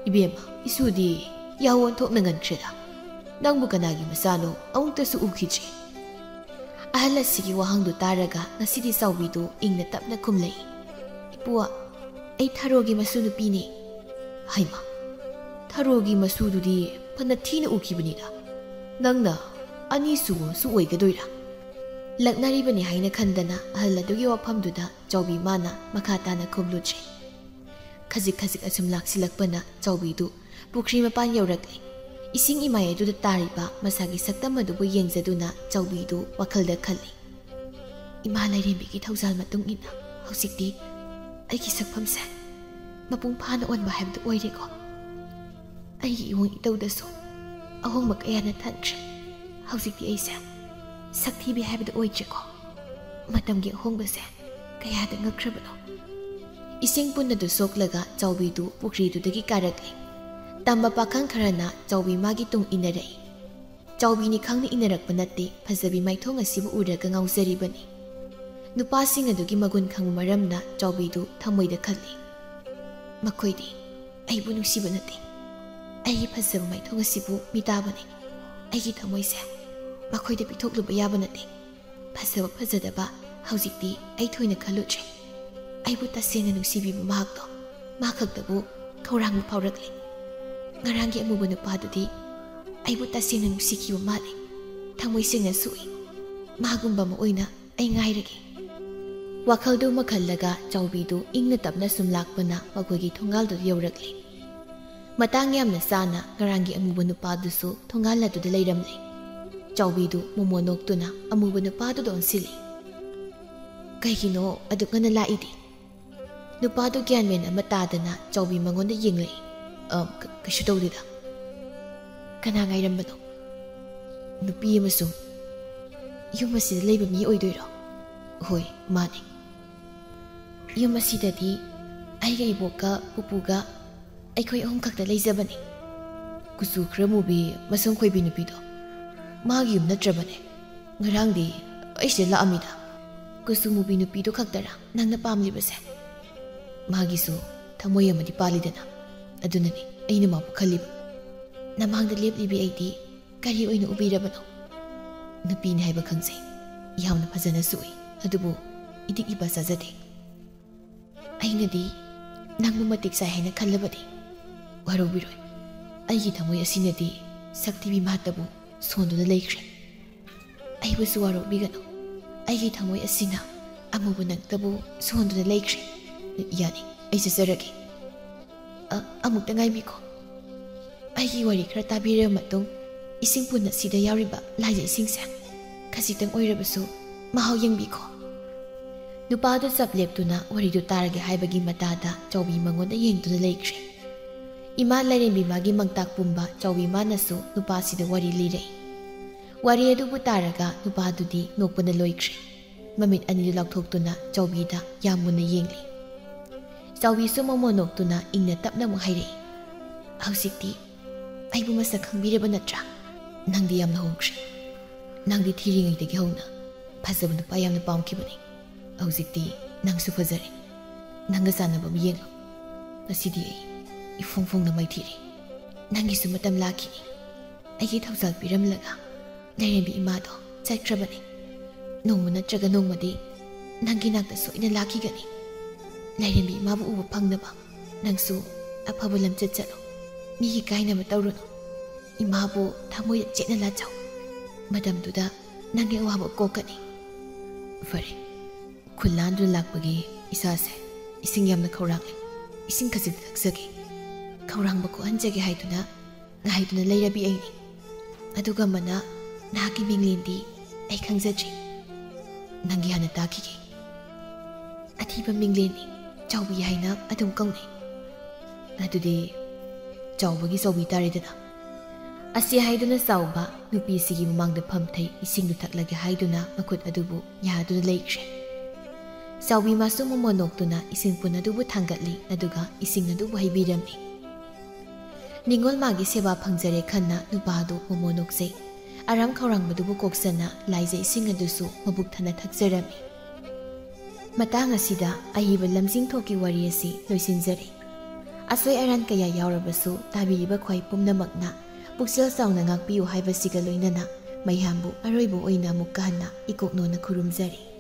"ꯏꯕꯦꯝꯃ, ꯏꯁꯨꯗꯤ ꯌꯥꯍꯧ ꯑꯣꯟꯊꯣꯛꯅ ꯉꯟꯈ꯭ꯔꯦꯗ꯫ ꯅꯪꯕꯨ ꯀꯅꯥꯒꯤ ꯃꯆꯥꯅꯣ? ꯑꯃꯨꯛꯇꯁꯨ ꯎꯈꯤꯗ꯭ꯔꯤ꯫" ꯑꯍꯜ ꯑꯁꯤꯒꯤ ꯋꯥꯍꯪꯗꯨ ꯇꯥꯔꯒ ꯉꯁꯤꯗꯤ ꯆꯥꯎꯕꯤꯗꯨ ꯏꯪꯅ ꯇꯞꯅ ꯈꯨꯝꯂꯛꯏ, "ꯏꯄꯨ, ꯑꯩ ꯊꯔꯣꯒꯤ ꯃꯁꯨ ꯅꯨꯄꯤꯅꯤ꯫" "ꯍꯩꯃꯥ, ꯊꯔꯣꯒꯤ ꯃꯁꯨꯗꯨꯗꯤ ꯐꯅ ꯊꯤꯅ ꯎꯈꯤꯕꯅꯤꯗ꯫ ꯅꯪꯅ ꯑꯅꯤꯁꯨꯕ ꯑꯃꯁꯨ ꯑꯣꯏꯒꯗꯣꯏꯔꯥ?" ꯂꯛꯅꯔꯤꯕꯅꯤ ꯍꯥꯏꯅ ꯈꯟꯗꯅ ꯑꯍꯜ ꯑꯗꯨꯒꯤ ꯋꯥꯐꯝꯗꯨꯗ ꯆꯥꯎꯕꯤ ꯃꯥꯅ ꯃꯈꯥ ꯇꯥꯅ ꯈꯨꯝꯂꯨꯗ꯭ꯔꯦ꯫ ꯈꯖꯤꯛ ꯈꯖꯤꯛ ꯑꯁꯨꯝ ꯂꯥꯛꯁꯤꯜꯂꯛꯄꯅ ꯆꯥꯎꯕꯤꯗꯨ ꯄꯨꯈ꯭ꯔꯤ ꯃꯄꯥꯟ ꯌꯧꯔꯛꯂꯦ꯫ ꯏꯁꯤꯡ ꯏꯃꯥꯏ ꯑꯗꯨꯗ ꯇꯥꯔꯤꯕ ꯃꯁꯥꯒꯤ ꯁꯛꯇꯝ ꯑꯗꯨꯕꯨ ꯌꯦꯡꯖꯗꯨꯅ ꯆꯥꯎꯕꯤꯗꯨ ꯋꯥꯈꯜꯗ ꯈꯜꯂꯤ, "ꯏꯃꯥ ꯂꯥꯏꯔꯦꯝꯕꯤꯒꯤ ꯊꯧꯖꯥꯜ ꯃꯇꯨꯡ ꯏꯟꯅ ꯍꯧꯖꯤꯛꯇꯤ ꯑꯩꯒꯤ ꯁꯛꯐꯝꯁꯦ ꯃꯄꯨꯡ ꯐꯥꯅ ꯑꯣꯟꯕ ꯍꯥꯏꯕꯗꯨ ꯑꯣꯏꯔꯦꯀꯣ꯫ ꯑꯩꯒꯤ ꯏꯋꯣꯡ ꯏꯇꯧꯗꯁꯨ ꯑꯍꯣꯡꯕ ꯀꯌꯥꯅ ꯊꯟꯈ꯭ꯔꯦ꯫ ꯍꯧꯖꯤꯛꯇꯤ ꯑꯩꯁꯦ ꯁꯛꯊꯤꯕꯤ ꯍꯥꯏꯕꯗꯨ ꯑꯣꯏꯗ꯭ꯔꯦꯀꯣ꯫ ꯃꯇꯝꯒꯤ ꯑꯍꯣꯡꯕꯁꯦ ꯀꯌꯥꯗ ꯉꯛꯈ꯭ꯔꯕꯅꯣ꯫" ꯏꯁꯤꯡ ꯄꯨꯟꯅꯗꯨ ꯁꯣꯛꯂꯒ ꯆꯥꯎꯕꯤꯗꯨ ꯄꯨꯈ꯭ꯔꯤꯗꯨꯗꯒꯤ ꯀꯥꯔꯛꯂꯤ꯫ ꯇꯝꯕ ꯄꯥꯈꯪ ꯈꯔꯅ ꯆꯥꯎꯕꯤ ꯃꯥꯒꯤ ꯇꯨꯡ ꯏꯟꯅꯔꯛꯏ꯫ ꯆꯥꯎꯕꯤꯅꯤ ꯈꯪꯅ ꯏꯟꯅꯔꯛꯄ ꯅꯠꯇꯦ, ꯐꯖꯕꯤ ꯃꯥꯏꯊꯣꯡ ꯑꯁꯤꯕꯨ ꯎꯔꯒ ꯉꯥꯎꯖꯔꯤꯕꯅꯤ꯫ ꯅꯨꯄꯥꯁꯤꯡ ꯑꯗꯨꯒꯤ ꯃꯒꯨꯟ ꯈꯪꯕ ꯃꯔꯝꯅ ꯆꯥꯎꯕꯤꯗꯨ ꯊꯃꯣꯏꯗ ꯈꯜꯂꯤ, "ꯃꯈꯣꯏꯗꯤ ꯑꯩꯕꯨ ꯅꯨꯡꯁꯤꯕ ꯅꯠꯇꯦ꯫ ꯑꯩꯒꯤ ꯐꯖꯕ ꯃꯥꯏꯊꯣꯡ ꯑꯁꯤꯕꯨ ꯃꯤꯇꯥꯕꯅꯤ꯫ ꯑꯩꯒꯤ ꯊꯃꯣꯏꯁꯦ ꯃꯈꯣꯏꯗ ꯄꯤꯊꯣꯛꯂꯨꯕ ꯌꯥꯕ ꯅꯠꯇꯦ꯫ ꯐꯖꯕ ꯐꯖꯗꯕ ꯍꯧꯖꯤꯛꯇꯤ ꯑꯩ ꯊꯣꯏꯅ ꯈꯜꯂꯨꯗ꯭ꯔꯦ꯫ ꯑꯩꯕꯨ ꯇꯁꯦꯡꯅ ꯅꯨꯡꯁꯤꯕꯤꯕ ꯃꯍꯥꯛꯇꯣ ꯃꯥ ꯈꯛꯇꯕꯨ ꯈꯧꯔꯥꯡꯕ ꯐꯥꯎꯔꯛꯂꯤ꯫ ꯉꯔꯥꯡꯒꯤ ꯑꯃꯨꯕ ꯅꯨꯄꯥꯗꯨꯗꯤ ꯑꯩꯕꯨ ꯇꯁꯦꯡꯅ ꯅꯨꯡꯁꯤꯈꯤꯕ ꯃꯥꯜꯂꯤ꯫ ꯊꯃꯣꯏ ꯁꯦꯡꯅ ꯁꯣꯛꯏ꯫ ꯃꯥꯒꯨꯝꯕ ꯑꯃ ꯑꯣꯏꯅ ꯑꯩ ꯉꯥꯏꯔꯒꯦ꯫" ꯋꯥꯈꯜꯗꯨ ꯃꯈꯜꯂꯒ ꯆꯥꯎꯕꯤꯗꯨ ꯏꯪꯅ ꯇꯞꯅ ꯁꯨꯝ ꯂꯥꯛꯄꯅ ꯃꯈꯣꯏꯒꯤ ꯊꯣꯡꯒꯥꯜꯗꯨ ꯌꯧꯔꯛꯂꯤ꯫ ꯃꯇꯥꯡ ꯌꯥꯝꯅ ꯆꯥꯅ ꯉꯔꯥꯡꯒꯤ ꯑꯃꯨꯕ ꯅꯨꯄꯥꯗꯨꯁꯨ ꯊꯣꯡꯒꯥꯜ ꯑꯗꯨꯗ ꯂꯩꯔꯝꯂꯦ꯫ ꯆꯥꯎꯕꯤꯗꯨ ꯃꯣꯃꯣꯟ ꯅꯣꯛꯇꯨꯅ ꯑꯃꯨꯕ ꯅꯨꯄꯥꯗꯨꯗ ꯑꯣꯟꯁꯤꯜꯂꯤ꯫ "ꯀꯩꯒꯤꯅꯣ ꯑꯗꯨꯛ ꯉꯟꯅ ꯂꯥꯛꯏꯗꯤ?" ꯅꯨꯄꯥꯗꯨ ꯒ꯭ꯌꯥꯟ ꯃꯦꯟ ꯑꯃ ꯇꯥꯗꯅ ꯆꯥꯎꯕꯤ ꯃꯉꯣꯟꯗ ꯌꯦꯡꯂꯛꯏ꯫ "ꯑ, ꯀ-, ꯀꯩꯁꯨ ꯇꯧꯗꯦꯗ꯫" "ꯀꯅꯥ ꯉꯥꯏꯔꯝꯕꯅꯣ?" "ꯅꯨꯄꯤ ꯑꯃꯁꯨꯡ ꯌꯨꯝ ꯑꯁꯤꯗ ꯂꯩꯕ ꯃꯤ ꯑꯣꯏꯗꯣꯏꯔꯣ?" "ꯍꯣꯏ, ꯃꯥꯅꯦ꯫" "ꯌꯨꯝ ꯑꯁꯤꯗꯗꯤ ꯑꯩꯒ ꯏꯕꯣꯛꯀ ꯄꯨꯄꯨꯒ ꯑꯩꯈꯣꯏ ꯑꯍꯨꯝ ꯈꯛꯇ ꯂꯩꯖꯕꯅꯤ꯫ ꯀꯨꯆꯨ ꯈꯔ ꯃꯨꯕꯤ, ꯃꯁꯝ ꯈꯣꯏꯕꯤ ꯅꯨꯄꯤꯗꯣ, ꯃꯥꯒꯤ ꯌꯨꯝ ꯅꯠꯇ꯭ꯔꯕꯅꯦ꯫ ꯉꯔꯥꯡꯗꯤ ꯑꯩ ꯁꯤꯗ ꯂꯥꯛꯑꯝꯃꯤꯗ꯫ ꯀꯨꯆꯨ ꯃꯨꯕꯤ ꯅꯨꯄꯤꯗꯣ ꯈꯛꯇꯔꯥ ꯅꯪꯅ ꯄꯥꯝꯂꯤꯕꯁꯦ? ꯃꯥꯒꯤꯁꯨ ꯊꯃꯣꯏ ꯑꯃꯗꯤ ꯄꯥꯜꯂꯤꯗꯅ, ꯑꯗꯨꯅꯅꯤ ꯑꯩꯅ ꯃꯥꯕꯨ ꯈꯜꯂꯤꯕ꯫ ꯅꯃꯥꯡꯗ ꯂꯦꯞꯂꯤꯕꯤ ꯑꯩꯗꯤ ꯀꯔꯤ ꯑꯣꯏꯅ ꯎꯕꯤꯔꯕꯅꯣ? ꯅꯨꯄꯤꯅꯤ ꯍꯥꯏꯕ ꯈꯪꯖꯩ, ꯌꯥꯝꯅ ꯐꯖꯅꯁꯨ ꯎꯏ, ꯑꯗꯨꯕꯨ ꯏꯗꯤꯛ ꯏꯕ ꯆꯥꯖꯗꯦ꯫ ꯑꯩꯅꯗꯤ ꯅꯪꯕꯨ ꯃꯇꯤꯛ ꯆꯥꯏ ꯍꯥꯏꯅ ꯈꯜꯂꯕꯗꯤ ꯋꯥꯔꯧꯕꯤꯔꯣꯏ꯫ ꯑꯩꯒꯤ ꯊꯃꯣꯏ ꯑꯁꯤꯅꯗꯤ ꯁꯛꯊꯤꯕꯤ ꯃꯍꯥꯛꯇꯕꯨ ꯁꯣꯟꯗꯨꯅ ꯂꯩꯈ꯭ꯔꯦ꯫ ꯑꯩꯕꯨꯁꯨ ꯋꯥꯔꯧꯕꯤꯒꯅꯨ꯫ ꯑꯩꯒꯤ ꯊꯃꯣꯏ ꯑꯁꯤꯅ ꯑꯃꯨꯕ ꯅꯪꯇꯕꯨ ꯁꯣꯟꯗꯨꯅ ꯂꯩꯈ꯭ꯔꯦ꯫ ꯌꯥꯅꯤ, ꯑꯩ ꯆꯠꯆꯔꯒꯦ꯫ ꯑ, ꯑꯃꯨꯛꯇ ꯉꯥꯏꯕꯤꯈꯣ꯫ ꯑꯩꯒꯤ ꯋꯥꯔꯤ ꯈꯔ ꯇꯥꯕꯤꯔꯕ ꯃꯇꯨꯡ, ꯏꯁꯤꯡ ꯄꯨꯟꯅ ꯁꯤꯗ ꯌꯥꯎꯔꯤꯕ ꯂꯥꯏꯖ ꯏꯁꯤꯡꯁꯦ ꯈꯖꯤꯛꯇꯪ ꯑꯣꯏꯔꯕꯁꯨ ꯃꯍꯥꯎ ꯌꯦꯡꯕꯤꯈꯣ꯫ ꯅꯨꯄꯥꯗꯨ ꯆꯞ ꯂꯦꯞꯇꯨꯅ ꯋꯥꯔꯤꯗꯨ ꯇꯥꯔꯒꯦ ꯍꯥꯏꯕꯒꯤ ꯃꯇꯥꯗ ꯆꯥꯎꯕꯤ ꯃꯉꯣꯟꯗ ꯌꯦꯡꯗꯨꯅ ꯂꯩꯈ꯭ꯔꯦ꯫ ꯏꯃꯥ ꯂꯥꯏꯔꯦꯝꯕꯤ ꯃꯥꯒꯤ ꯃꯪꯇꯥꯛ ꯄꯨꯝꯕ ꯆꯥꯎꯕꯤ ꯃꯥꯅꯁꯨ ꯅꯨꯄꯥꯁꯤꯗ ꯋꯥꯔꯤ ꯂꯤꯔꯛꯏ꯫ ꯋꯥꯔꯤ ꯑꯗꯨꯕꯨ ꯇꯥꯔꯒ ꯅꯨꯄꯥꯗꯨꯗꯤ ꯅꯣꯛꯄꯅ ꯂꯣꯏꯈ꯭ꯔꯦ꯫ ꯃꯃꯤꯠ ꯑꯅꯤꯗꯨ ꯂꯥꯎꯊꯣꯛꯇꯨꯅ ꯆꯥꯎꯕꯤꯗ ꯌꯥꯝ ꯃꯨꯟꯅ ꯌꯦꯡꯂꯤ꯫ ꯆꯥꯎꯕꯤꯁꯨ ꯃꯃꯣꯟ ꯅꯣꯛꯇꯨꯅ ꯏꯪꯅ ꯇꯞꯅ ꯑꯃꯨꯛ ꯍꯥꯏꯔꯛꯏ, "ꯍꯧꯖꯤꯛꯇꯤ ꯑꯩꯕꯨ ꯃꯁꯛ ꯈꯪꯕꯤꯔꯕ ꯅꯠꯇ꯭ꯔꯥ? ꯅꯪꯗꯤ ꯌꯥꯝꯅ ꯍꯣꯡꯈ꯭ꯔꯦ꯫ ꯅꯪꯗꯤ ꯊꯤꯔꯤꯉꯩꯗꯒꯤ ꯍꯧꯅ ꯐꯖꯕ ꯅꯨꯄꯥ ꯌꯥꯝꯅ ꯄꯥꯝꯈꯤꯕꯅꯤ꯫ ꯍꯧꯖꯤꯛꯇꯤ ꯅꯪꯁꯨ ꯐꯖꯔꯦ꯫ ꯅꯪꯒ ꯆꯥꯟꯅꯕ ꯑꯃ ꯌꯦꯡꯂꯣ꯫ ꯉꯁꯤꯗꯤ ꯑꯩ ꯏꯐꯣꯡ ꯐꯣꯡꯅ ꯃꯥꯏꯊꯤꯔꯦ꯫ ꯅꯪꯒꯤꯁꯨ ꯃꯇꯝ ꯂꯥꯛꯈꯤꯅꯤ꯫ ꯑꯩꯒꯤ ꯊꯧꯖꯥꯜ ꯄꯤꯔꯝꯂꯒ ꯂꯥꯏꯔꯦꯝꯕꯤ ꯏꯃꯥꯗꯣ ꯆꯠꯈ꯭ꯔꯕꯅꯤ꯫ ꯅꯣꯡꯃ ꯅꯠꯇ꯭ꯔꯒ ꯅꯣꯡꯃꯗꯤ ꯅꯪꯒꯤ ꯅꯥꯛꯇ ꯁꯣꯏꯅ ꯂꯥꯛꯈꯤꯒꯅꯤ꯫ ꯂꯥꯏꯔꯦꯝꯕꯤ ꯏꯃꯥꯕꯨ ꯎꯕ ꯐꯪꯅꯕ ꯅꯪꯁꯨ ꯑꯐꯕ ꯂꯝꯆꯠ ꯆꯠꯂꯨ꯫ ꯃꯤꯒꯤ ꯀꯥꯏꯅꯕ ꯇꯧꯔꯨꯅꯨ꯫ ꯏꯃꯥꯕꯨ ꯊꯃꯣꯏꯗ ꯆꯦꯠꯅ ꯂꯥꯠꯆꯧ꯫ ꯃꯇꯝꯗꯨꯗ ꯅꯪꯒꯤ ꯑꯋꯥꯕ ꯀꯣꯛꯀꯅꯤ꯫" ꯐꯔꯦ, ꯈꯨꯜ ꯂꯥꯟꯗꯨꯅ ꯂꯥꯛꯄꯒꯤ ꯏꯁꯥꯁꯦ ꯏꯁꯤꯡ ꯌꯥꯝꯅ ꯈꯧꯔꯥꯡꯂꯦ꯫ ꯏꯁꯤꯡ ꯈꯖꯤꯛꯇ ꯊꯛꯆꯒꯦ꯫ ꯈꯧꯔꯥꯡꯕ ꯀꯣꯛꯍꯟꯖꯒꯦ ꯍꯥꯏꯗꯨꯅ ꯉꯥꯏꯗꯨꯅ ꯂꯩꯔꯕꯤ ꯑꯩꯅꯤ꯫ ꯑꯗꯨꯒ ꯃꯅꯥ, ꯅꯍꯥꯛꯀꯤ ꯃꯤꯡꯂꯦꯟꯗꯤ ꯑꯩ ꯈꯪꯖꯗ꯭ꯔꯤ꯫ ꯅꯪꯒꯤ ꯍꯥꯟꯅ ꯇꯥꯈꯤꯒꯦ꯫ ꯑꯊꯤꯕ ꯃꯤꯡꯂꯦꯟꯅꯤ, ꯆꯥꯎꯕꯤ ꯍꯥꯏꯅ ꯑꯗꯨꯝ ꯀꯧꯅꯩ꯫ ꯑꯗꯨꯗꯤ ꯆꯥꯎꯕꯒꯤ ꯆꯥꯎꯕꯤ ꯇꯥꯔꯦꯗꯅ꯫ ꯑꯁꯤ ꯍꯥꯏꯗꯨꯅ ꯆꯥꯎꯕ ꯅꯨꯄꯤꯁꯤꯒꯤ ꯃꯃꯥꯡꯗ ꯐꯝꯊꯩ, ꯏꯁꯤꯡꯗꯨ ꯊꯛꯂꯒꯦ ꯍꯥꯏꯗꯨꯅ ꯃꯈꯨꯠ ꯑꯗꯨꯕꯨ ꯌꯥꯗꯨꯅ ꯂꯩꯈ꯭ꯔꯦ꯫ ꯆꯥꯎꯕꯤ ꯃꯥꯁꯨ ꯃꯣꯃꯣꯟ ꯅꯣꯛꯇꯨꯅ ꯏꯁꯤꯡ ꯄꯨꯟ ꯑꯗꯨꯕꯨ ꯊꯥꯡꯒꯠꯂꯤ, ꯑꯗꯨꯒ ꯏꯁꯤꯡ ꯑꯗꯨꯕꯨ ꯍꯩꯕꯤꯔꯝꯃꯤ꯫ ꯅꯤꯉꯣꯜ ꯃꯥꯒꯤ ꯁꯦꯕꯥ ꯐꯪꯖꯔꯦ ꯈꯟꯅ ꯅꯨꯄꯥ ꯑꯗꯨ ꯃꯣꯃꯣꯟ ꯅꯣꯛꯆꯩ꯫ ꯑꯔꯥꯝ ꯈꯧꯔꯥꯡꯕꯗꯨꯕꯨ ꯀꯣꯛꯁꯟꯅ ꯂꯥꯏꯖ ꯏꯁꯤꯡ ꯑꯗꯨꯁꯨ ꯃꯕꯨꯛ ꯊꯟꯅ ꯊꯛꯆꯔꯝꯃꯤ꯫ ꯃꯇꯥꯡ ꯑꯁꯤꯗ ꯑꯏꯕ ꯂꯝꯖꯤꯡ ꯊꯣꯛꯀꯤ ꯋꯥꯔꯤ ꯑꯁꯤ ꯂꯣꯏꯁꯤꯟꯖꯔꯦ꯫ ꯑꯁꯣꯏ ꯑꯔꯥꯟ ꯀꯌꯥ ꯌꯥꯎꯔꯕꯁꯨ ꯇꯥꯕꯤꯔꯤꯕ ꯈ꯭ꯋꯥꯏ ꯄꯨꯝꯅꯃꯛꯅ ꯄꯨꯛꯆꯦꯜ ꯆꯥꯎꯅ ꯉꯥꯛꯄꯤꯌꯨ ꯍꯥꯏꯕꯁꯤꯒ ꯂꯣꯏꯅꯅ ꯃꯌꯥꯝꯕꯨ ꯑꯔꯣꯏꯕ ꯑꯣꯏꯅ ꯑꯃꯨꯛꯀ ꯍꯟꯅ ꯏꯀꯣꯛꯅꯣꯅ ꯈꯨꯔꯨꯝꯖꯔꯤ꯫